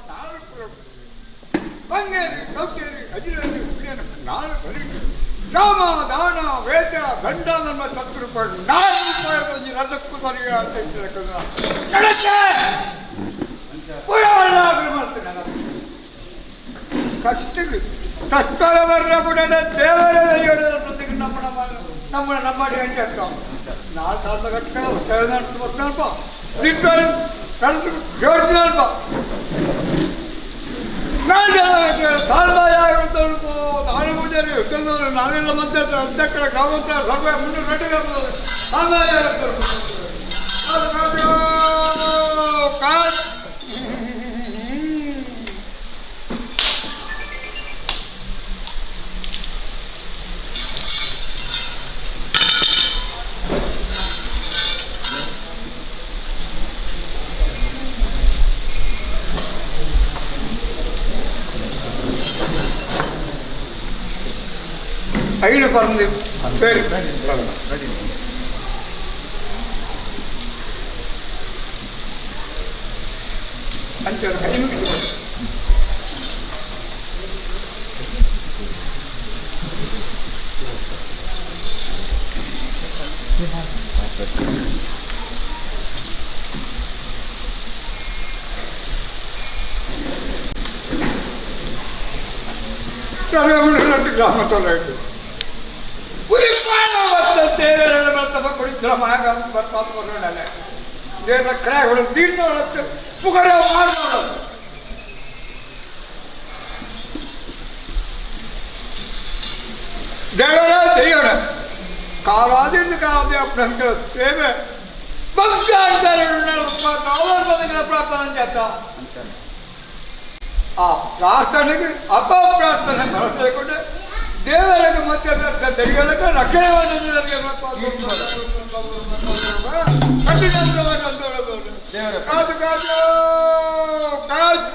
ನಾಲ್ಕು ಬಂಗೇರಿ ಕೌಕೇರಿ ಅಜಿರೇರಿ ಹುಲಿಯನ ನಾಲ್ಕು ಬರೀ ರಾಮ ದಾನ ವೇದ ದಂಡ ನಮ್ಮ ತತ್ವ ನಾಲ್ಕು ರೂಪಾಯಿ ರಥಕ್ಕೂ ಬರೆಯ ಅಂತ ಕಟ್ಟಿಗೆ ತಸ್ಕರ ಬರ್ರ ಬುಡಡ ದೇವರ ಪ್ರತಿಗೆ ನಮ್ಮ ನಮ್ಮ ನಮ್ಮ ನಮ್ಮ ಅಂಚೆ ನಾಲ್ಕು ಸಾವಿರದ ಕಟ್ಟ ಸೇವೆ ನಡೆದು ಬರ್ತಾನಪ್ಪ ದಿಟ್ಟು ಕಳೆದು ಜೋಡಿಸಿನಲ್ಪ ನಾನು ನಾನೆಲ್ಲ ಮಧ್ಯೆ ಅಧ್ಯಕ್ಷರ ಗ್ರಾಮಸ್ಥರ ಸರ್ವೆ ಮುನ್ನೂರು ರೆಡ್ಡಿ ಐದು ಪರಂದು പേര് അഞ്ച് കൈ ಗ್ರಾಮದಲ್ಲಾಯ್ತು ದೇವರ ದೈವನ ಕಾಲಾದಿಂದ ಕಾಲಾದಿ ಅಪ್ಪನ ಸೇವೆ ಪ್ರಾರ್ಥನೆ చేస్తా ಆ ಪ್ರಾರ್ಥನೆಗೆ ಅಪಪ್ರಾರ್ಥನೆ ಭರವಸೆ లేకుండా ದೇವರಿಗೆ ಮಧ್ಯ ದೈವಕ್ಕೆ ರಕ್ಷಣೆ ಕಾದು ಕಾದು ಕಾದು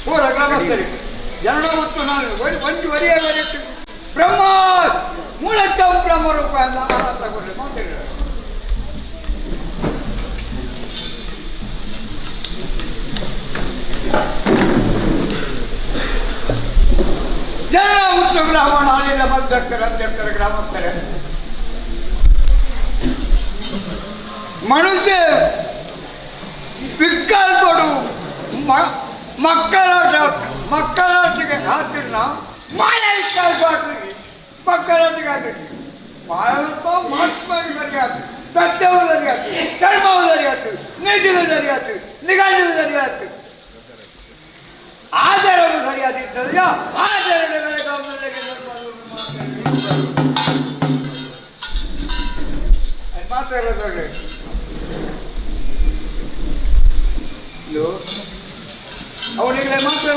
ಪೂರ ಗ್ರಾಮಸ್ಥರಿಗೆ ಎರಡು ಮತ್ತು ನಾನು ಒಂದು ವರಿಯ ಬ್ರಹ್ಮ ಮೂಲತ್ತ ಬ್ರಹ್ಮ ರೂಪ ಅಂತ ತಗೊಂಡ್ರೆ ಮಾತಾಡಿದ್ರು. ಜನ ಉತ್ತ ಗ್ರಾಮ ನಾಳೆಲ್ಲ ಬಂದಕ್ಕರ ಅಧ್ಯಕ್ಷರ ಗ್ರಾಮಸ್ಥರೇ ಮನುಷ್ಯ ವಿಕಲ್ಪಡು ಮಕ್ಕಳಾಟ ಮಕ್ಕಳಾಟಿಗೆ ಹಾಕಿರ್ನ ಮಾಯ ಹಾಕಿ ಮಕ್ಕಳಾಟಿಗೆ ಹಾಕಿ ಮಾಯಲ್ಪ ಮಹಾತ್ಮಾಗಿ ಸರಿಯಾತು, ಸತ್ಯವೂ ಸರಿಯಾತು, ಧರ್ಮವೂ ಸರಿಯಾತು, ನೀತಿಯೂ ಸರಿಯಾತು, ನಿಗಂಟವೂ ಸರಿಯಾತು, ಆಚರಣೆ ಸರಿಯಾದಿದ್ದದೆಯಾ ಆಚರಣೆ ಮಾತಾಡೋದು ಅವನಿಗೆ ಮಾತ್ರ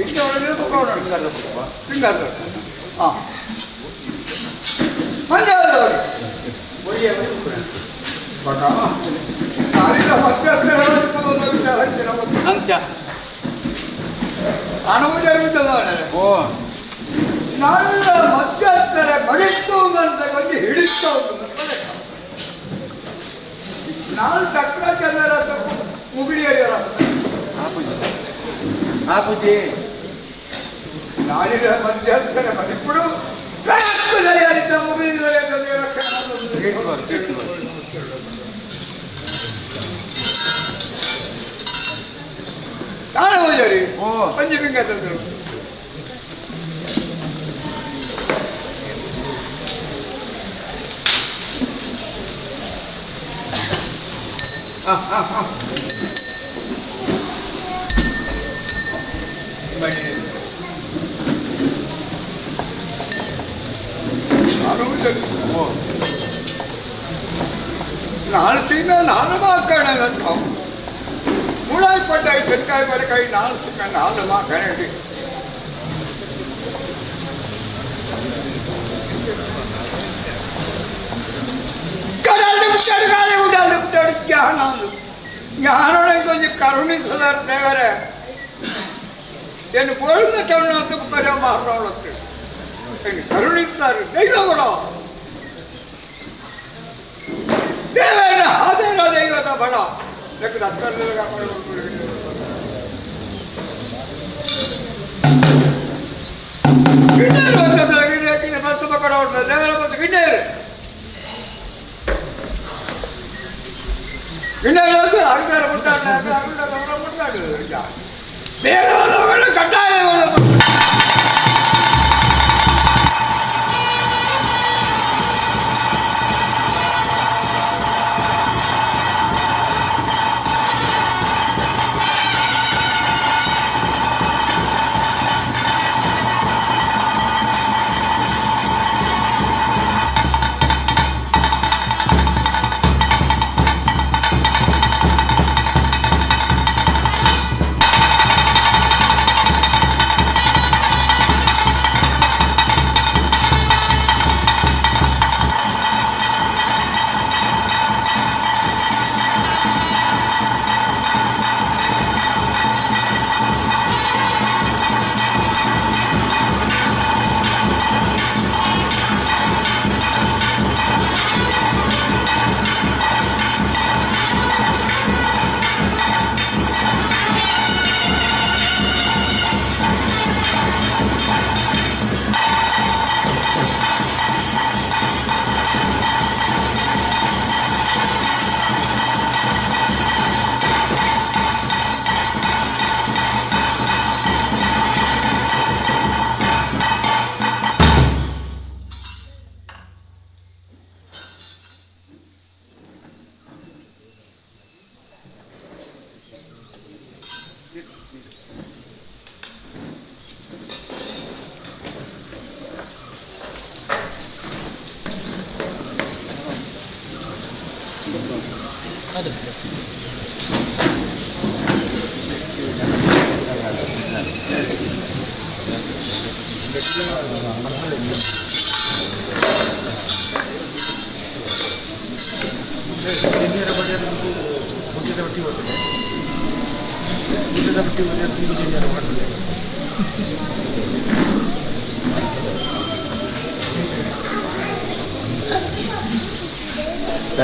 ಇಷ್ಟವರೆಗೆ ಹಾಂ ಅಂಚ ಹಣವು ಜರುಗುತ್ತದೆ. ಓ ನಾವೆಲ್ಲ ಮಧ್ಯಸ್ಥರ ಮಡಿತ್ತು ಅಂತ ಕೊಂಚ ಹಿಡಿತು. ನಾನು ತಕ್ಕ ಜನರ ಮುಗಿಳಿಯರ ಆಪುಜಿ ನಾಳಿನ ಮಧ್ಯಸ್ಥರ ಮದಿಪುಡು ತಾನು ಪೂಜಾರಿ. ಓ. ಪಂಚ ಪಿಂಗ ತಂದರು. ಬನ್ನಿ. ನಾನು ಪೂಜಾರಿ. ಓ. ನಾಲ್ ಸೀಮೆ ನಾಲ್ ಮಾಕಣೆ ನಾವು ಮುಳಾಯಿ ಪಡ್ಡಾಯಿ ತೆನ್ಕಾಯಿ ಬಡಕಾಯಿ ನಾಲ್ ಸೀಮೆ ನಾಲ್ ಮಾಕಣೆ. ಕಡಲು ಮುಟ್ಟಾಡು ಗಾಳಿ ಉಡಾಲು ಮುಟ್ಟಾಡು ಜ್ಞಾನ ಜ್ಞಾನೊಳಗೆ ಕೊಂಚ ಕರುಣಿಸದ ದೇವರೇ ಏನು பொழுது ಟೌನ್ ಬರೋ ಮಾರೋಳಕ್ಕೆ ಏನು ಕರುಣಿಸ್ತಾರೆ ದೈವಗಳು. ದೇವರ ಆಧಾರ ದೈವದ ಬಲ ಲೆಕ್ಕದ ಗಿಣ್ಣೇರು ಬಂದದ್ದು ಮತ್ತು ಮಕ್ಕಳು ದೇವರ ಮತ್ತು ಗಿಣ್ಣೇರು ಗಿಣ್ಣೇರು ಅಂತ ಅಗ್ನಾರ ಮುಟ್ಟಾಡ ಅಗ್ನಾರ ಮುಟ್ಟಾಡು ದೇವರ ಕಡ್ಡಾಯ.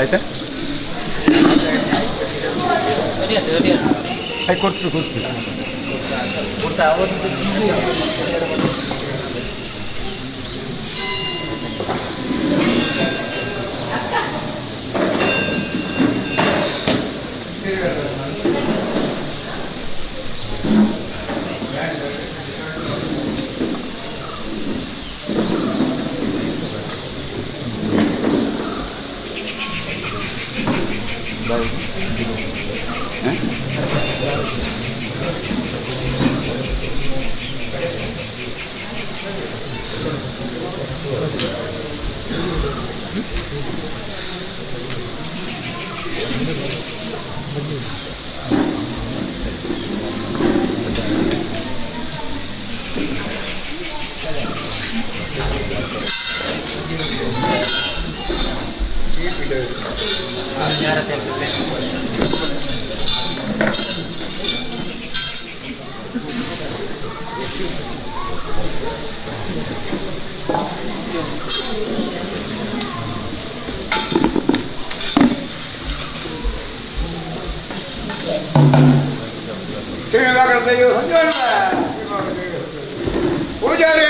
ಆಯ್ತಾ? ಕೊಡ್ತೀವಿ ಕೊಡ್ತೀವಿ. ಪೂಜಾರಿ.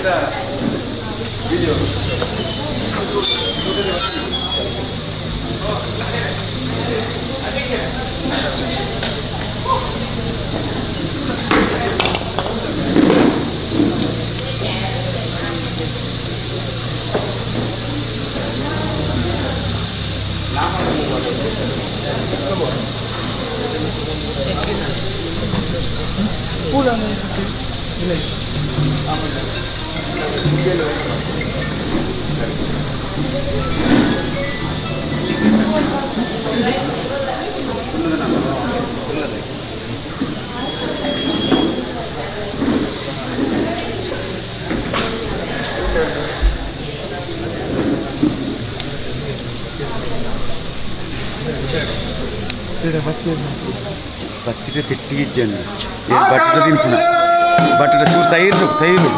ಐತ ವಿಡಿಯೋ. ಬಚ್ಚಿಟ ಪೆಟ್ಟಿಗೆ ಇಜ್ಜಂడి ಬಟ್ಟೆ ತಿನ್ಪುನ ಬಟ್ಟೆ ಚೂರು ತೈರು ತೈರು.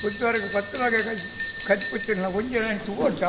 ಪುತ್ತೂರಿಗೆ ಪತ್ತುವಾಗ ಕಚ್ಪುತ್ತಿಲ್ಲ ಒಂಜಿ ತೂಟ.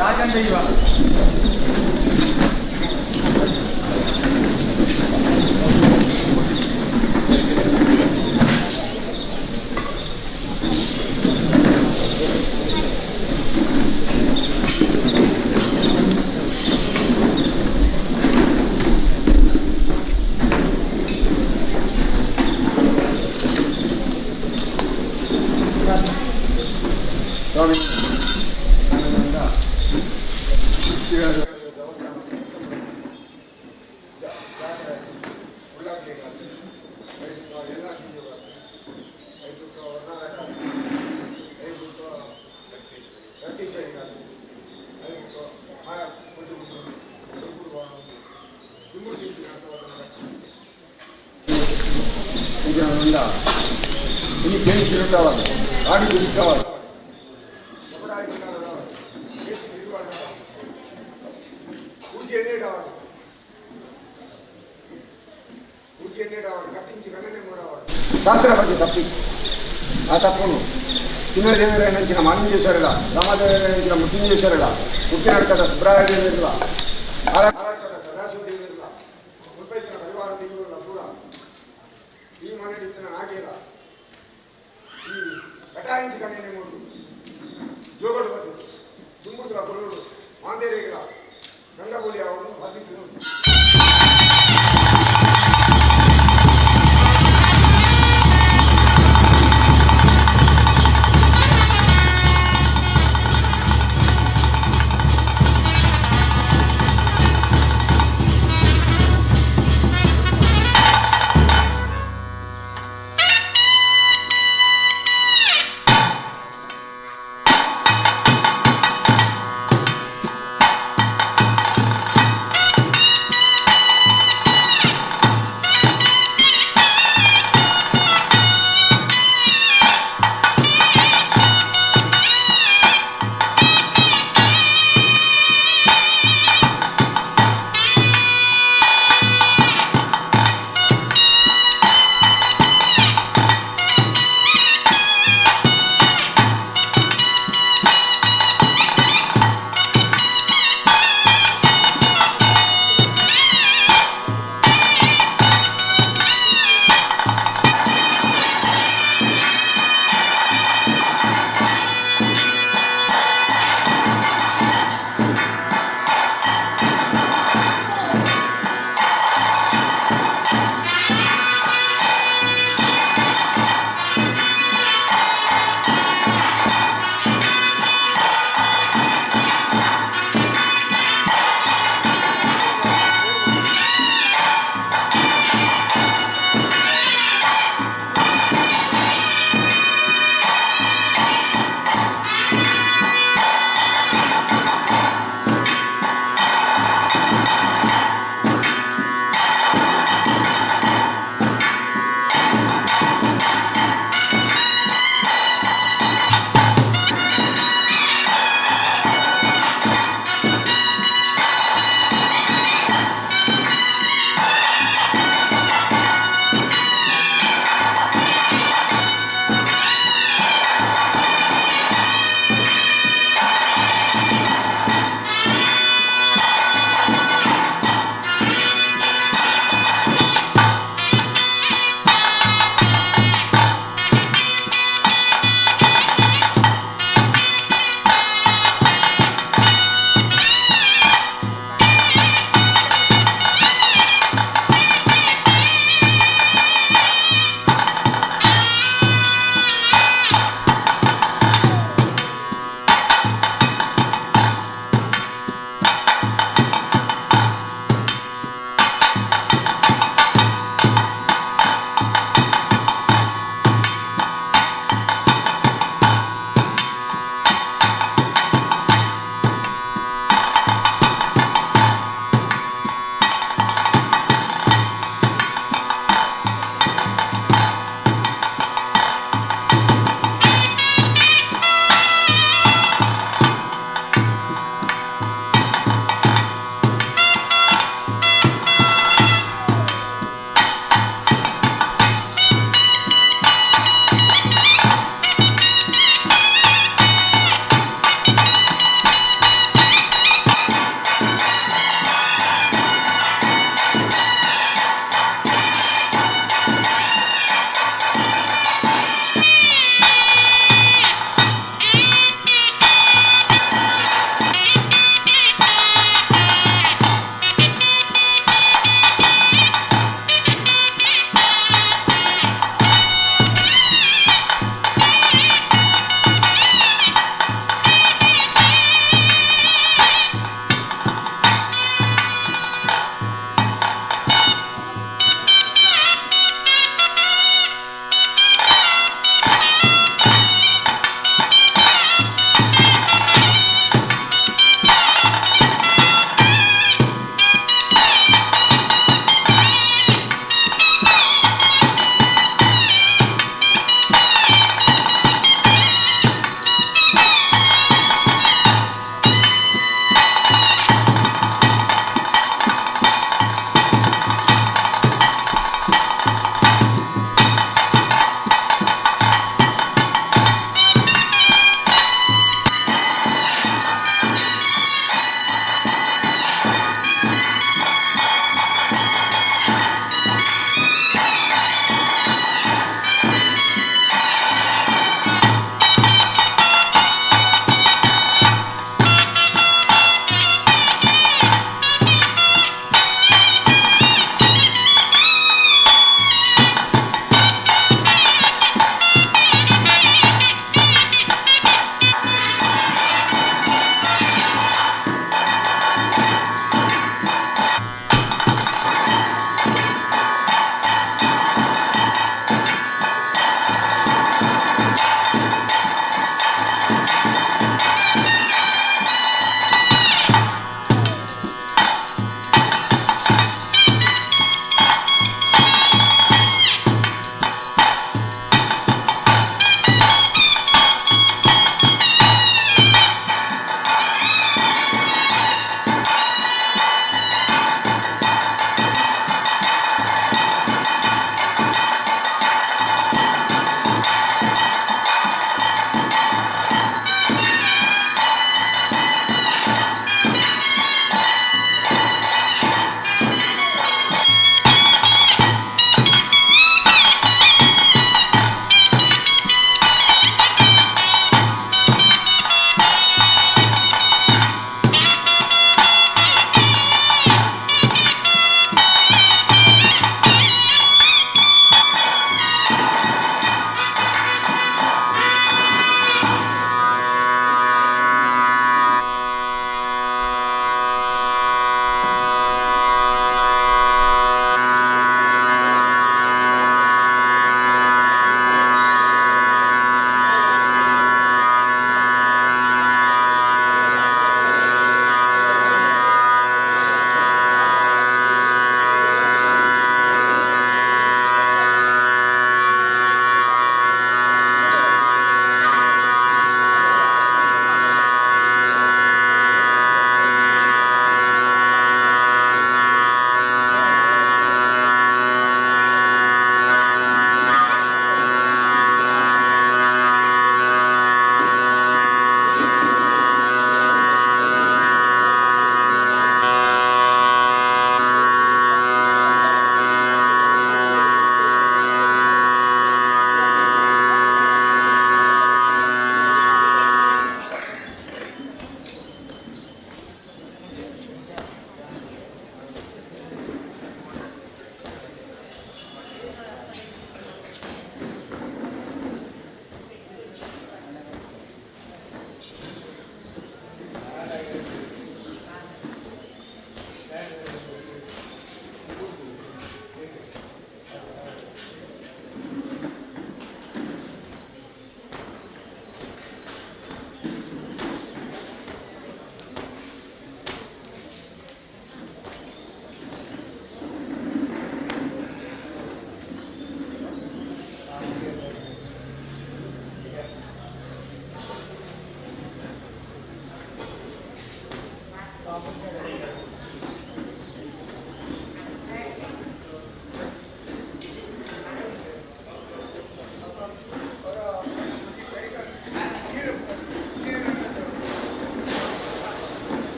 ರಾಜನ್ ದೈವ. శాస్త్ర ಬಗ್ಗೆ తప్పి ఆ తప్పును చిన్నదేవరైన మానంజేశ్వరుల రామదేవరైన ముత్తుంజేశ్వరుల పుట్టినాడు కదా సుబ్రాయదేవుల ఆరాడు కదా సదాశివదేవుల ముప్పైతన పరివార దేవుల కూడా ఈ మనడిత్తిన నాగేల ఈ కటాయించి కన్నే మూడు జోగడుపతి దుమ్ముతుల కొల్లుడు మాందేరేగల గంగబోలి ఆవును వర్ణించును.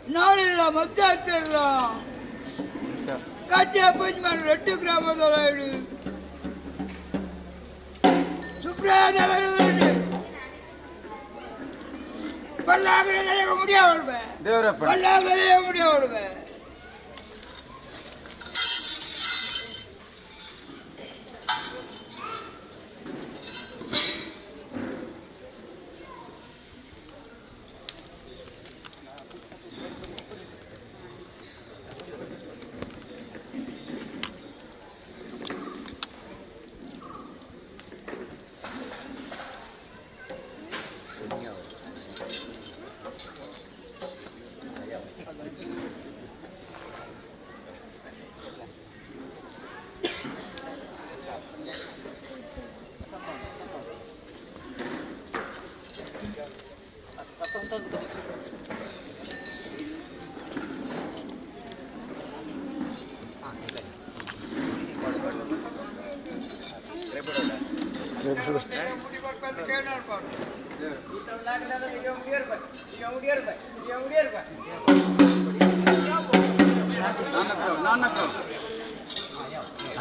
ನಾಳಿಲ್ಲ ಮತ್ತೆ ಹತ್ತಿರಲ್ಲ ಕಟ್ಟಿ ಅಪಾಯಿಂಟ್ಮೆಂಟ್ ರೆಡ್ಡಿ ಗ್ರಾಮದ ಹೇಳಿ ದೇವರಪ್ಪ. ಮುಡಿಯವಳು.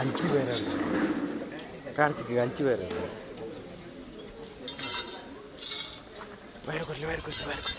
ಅಂಚಿ ಬೇರೆ ಕಾರ್ತಿಕ್ ಅಂಚಿ ಬೇರೆ ವೈರ್ ಕೊಡ್ಲಿ ವೈರ್ ಕೊಡ್ಲಿ ವೈರ್ ಕೊಡ್ಲಿ.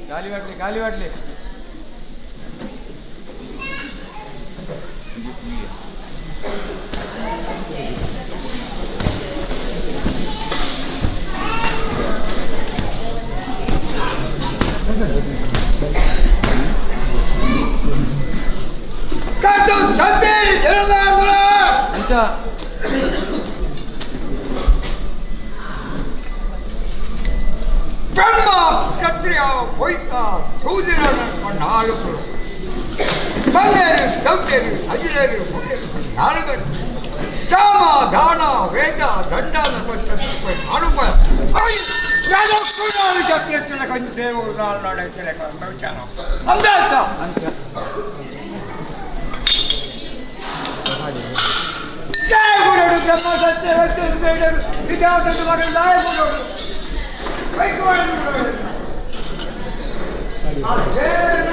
ಗಾಲಿ ವಾಡ್ಲಿ ಗಾಲಿ ವಾಡ್ಲಿ. ಕಟ್ಟು ತಂತೇರಿ ಜನದಾಸರ ಅಂಚ ಬ್ರಹ್ಮ ಕ್ಷತ್ರಿಯ ವೈತ ಸೂದಿರ ನಾಲ್ಕು ತಂದೇರು ಚೌಟೇರು ಅಜಿರೇರು ನಾಲ್ಕು ಚಾಮ ದಾನ ವೇದ ದಂಡ ನಾಲ್ಕು ಕಂಜು ದೇವರು ನಾಲ್ನಾಡ ವಿಚಾರ ಅಂದಾಜ ಅಂಚ. ಜಯ ಗುರುಡು ಬ್ರಹ್ಮ ಸತ್ಯ ಇತಿಹಾಸದ ಮಗನ ಜಯ ಗುರುಡು ಆ ದೇವರನ್ನ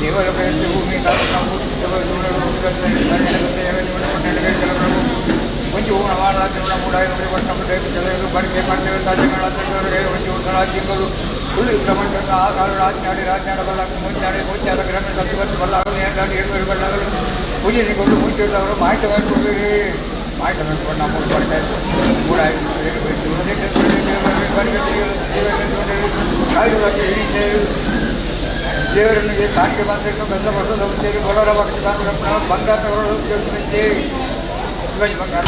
ದೇವರ ಅನುಗ್ರಹ ಪಡೆಯುವ ಒಂದು ವಿಚಾರ ಕೊಂಡ ಪೂಜಿಸಿಕೊಂಡು ಮುಂಚಿತವರು ಮಾಹಿತಿ ಮಾಹಿತಿ ದೇವರನ್ನು ಕಾಣಿಕೆ ಬಂದಿರೋ ಬೆಲ್ಲ ಬಸದ ಸೇರಿ ಬೊಲರ ಭಕ್ತಿ ಬಂಗಾರ ತಗೊಳ್ಳೋದು ಬಂಗಾರ.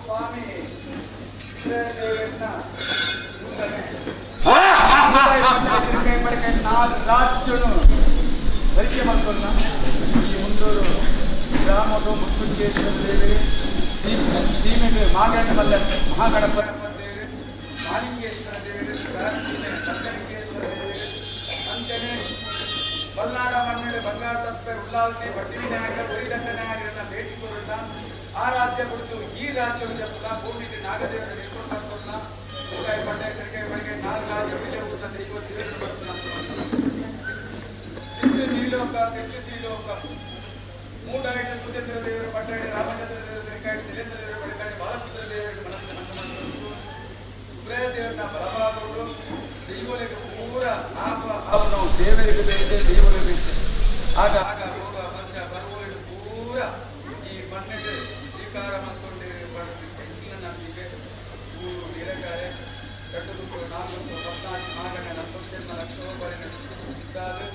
ಸ್ವಾಮಿ ನಾಲ್ ರಾಜ್ಯನು ಸರಿಕೆ ಮಾಡ್ಕೊಳ್ಳ. ಈ ಮುಂದೂರು ಗ್ರಾಮದ ಮುಕ್ಕುಂಜೇಶ್ವರ ದೇವಿ, ಸೀಮೆಗೆ ಮಾಗಣ್ಣ ಮಲ್ಲ ಮಹಾಗಣಪತಿ ದೇವಿ, ಮಾಲಿಂಗೇಶ್ವರ ದೇವಿ, ಸೀಮೆ ಪಂಚಲಿಂಗೇಶ್ವರ ದೇವಿ, ಅಂಚನೆ ಬಲ್ನಾಡ ಮಣ್ಣಲ್ಲಿ ಬಂಗಾರ ತಪ್ಪೆ ಉಲ್ಲಾಲ್ತಿ ಬಡ್ಡಿ ವಿನಾಯಕ ಗುರಿದಂಡ ನಾಯಕರನ್ನ ಭೇಟಿ ಕೊಡೋಣ. ಆ ರಾಜ್ಯ ಬಿಡ್ತು ಈ ರಾಜ್ಯವು ಜಪ್ಪಲ ಭೂಮಿಗೆ ನಾಗದೇವರ ನಿಲ್ಕೊಂಡು ರೂಪಾಯಿ ಪಡ್ಡೆ ಕರಿಕೆ ಬಳಿಗೆ ನಾಲ್ಕು ರಾಜ್ಯ ವಿಜಯಪುರ ದೈವ ದೇವರು ಬರ್ತಾನ. ತಿತ್ತು ನೀಲೋಕ ತೆತ್ತು ಸೀಲೋಕ ಮೂಡಾಯಿಟ ಸುಚಂದ್ರ ದೇವರು, ಪಟ್ಟಾಡಿ ರಾಮಚಂದ್ರ ದೇವರು, ತೆರಕಾಯಿ ತಿಲೇಂದ್ರ ದೇವರು, ಬಳಿಕಾಯಿ ಬಾಲಚಂದ್ರ ದೇವರಿಗೆ ಮನಸ್ಸು ಮನಸ್ಸು ಸುಬ್ರಯ ದೇವರನ್ನ ಬಲಭಾಗಗಳು ದೈವಗಳಿಗೆ ಪೂರ ಆಪ ಅವನು ದೇವರಿಗೆ ಬೇಕೆ, ದೈವಗಳಿಗೆ ಬೇಕೆ. ಆಗ ಆಗ ರೋಗ ಪಂಚ ಬರುವವರಿಗೆ ಪೂರ ಈ ಮಣ್ಣಿಗೆ ಸ್ವೀಕಾರ ಮಾಡಿಕೊಂಡು ಹೆಚ್ಚಿನ ನಂಬಿಕೆ. ಊರು ನಿರಕಾರೆ ಕಟ್ಟುದುಕ್ಕು ನಾಲ್ಕು 14 ಮಾಗಣ 47 ಲಕ್ಷೋಪರಿ ಇದ್ದಾವೆ.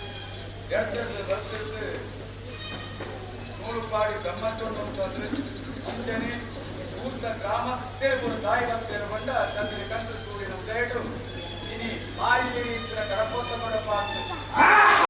ಎರಡು ಬರ್ತಿದ್ದು ನೂರು ಪಾಡಿ ಬ್ರಹ್ಮಚೋಟ ಅಂತಂದ್ರೆ ಅಂಚನೆ ಊರ್ದ ಗ್ರಾಮಸ್ಥೇ ಪೂರ ತಾಯಿ ಭಕ್ತರು ಬಂಡ ಚಂದ್ರ ಕಂದು ಸೂರ್ಯನ ಉದಯಟು ಇನಿ ಮಾರಿ ಬೇರಿ ಇತ್ತಿನ ಕಡಪೋತ ಕೊಡಪ.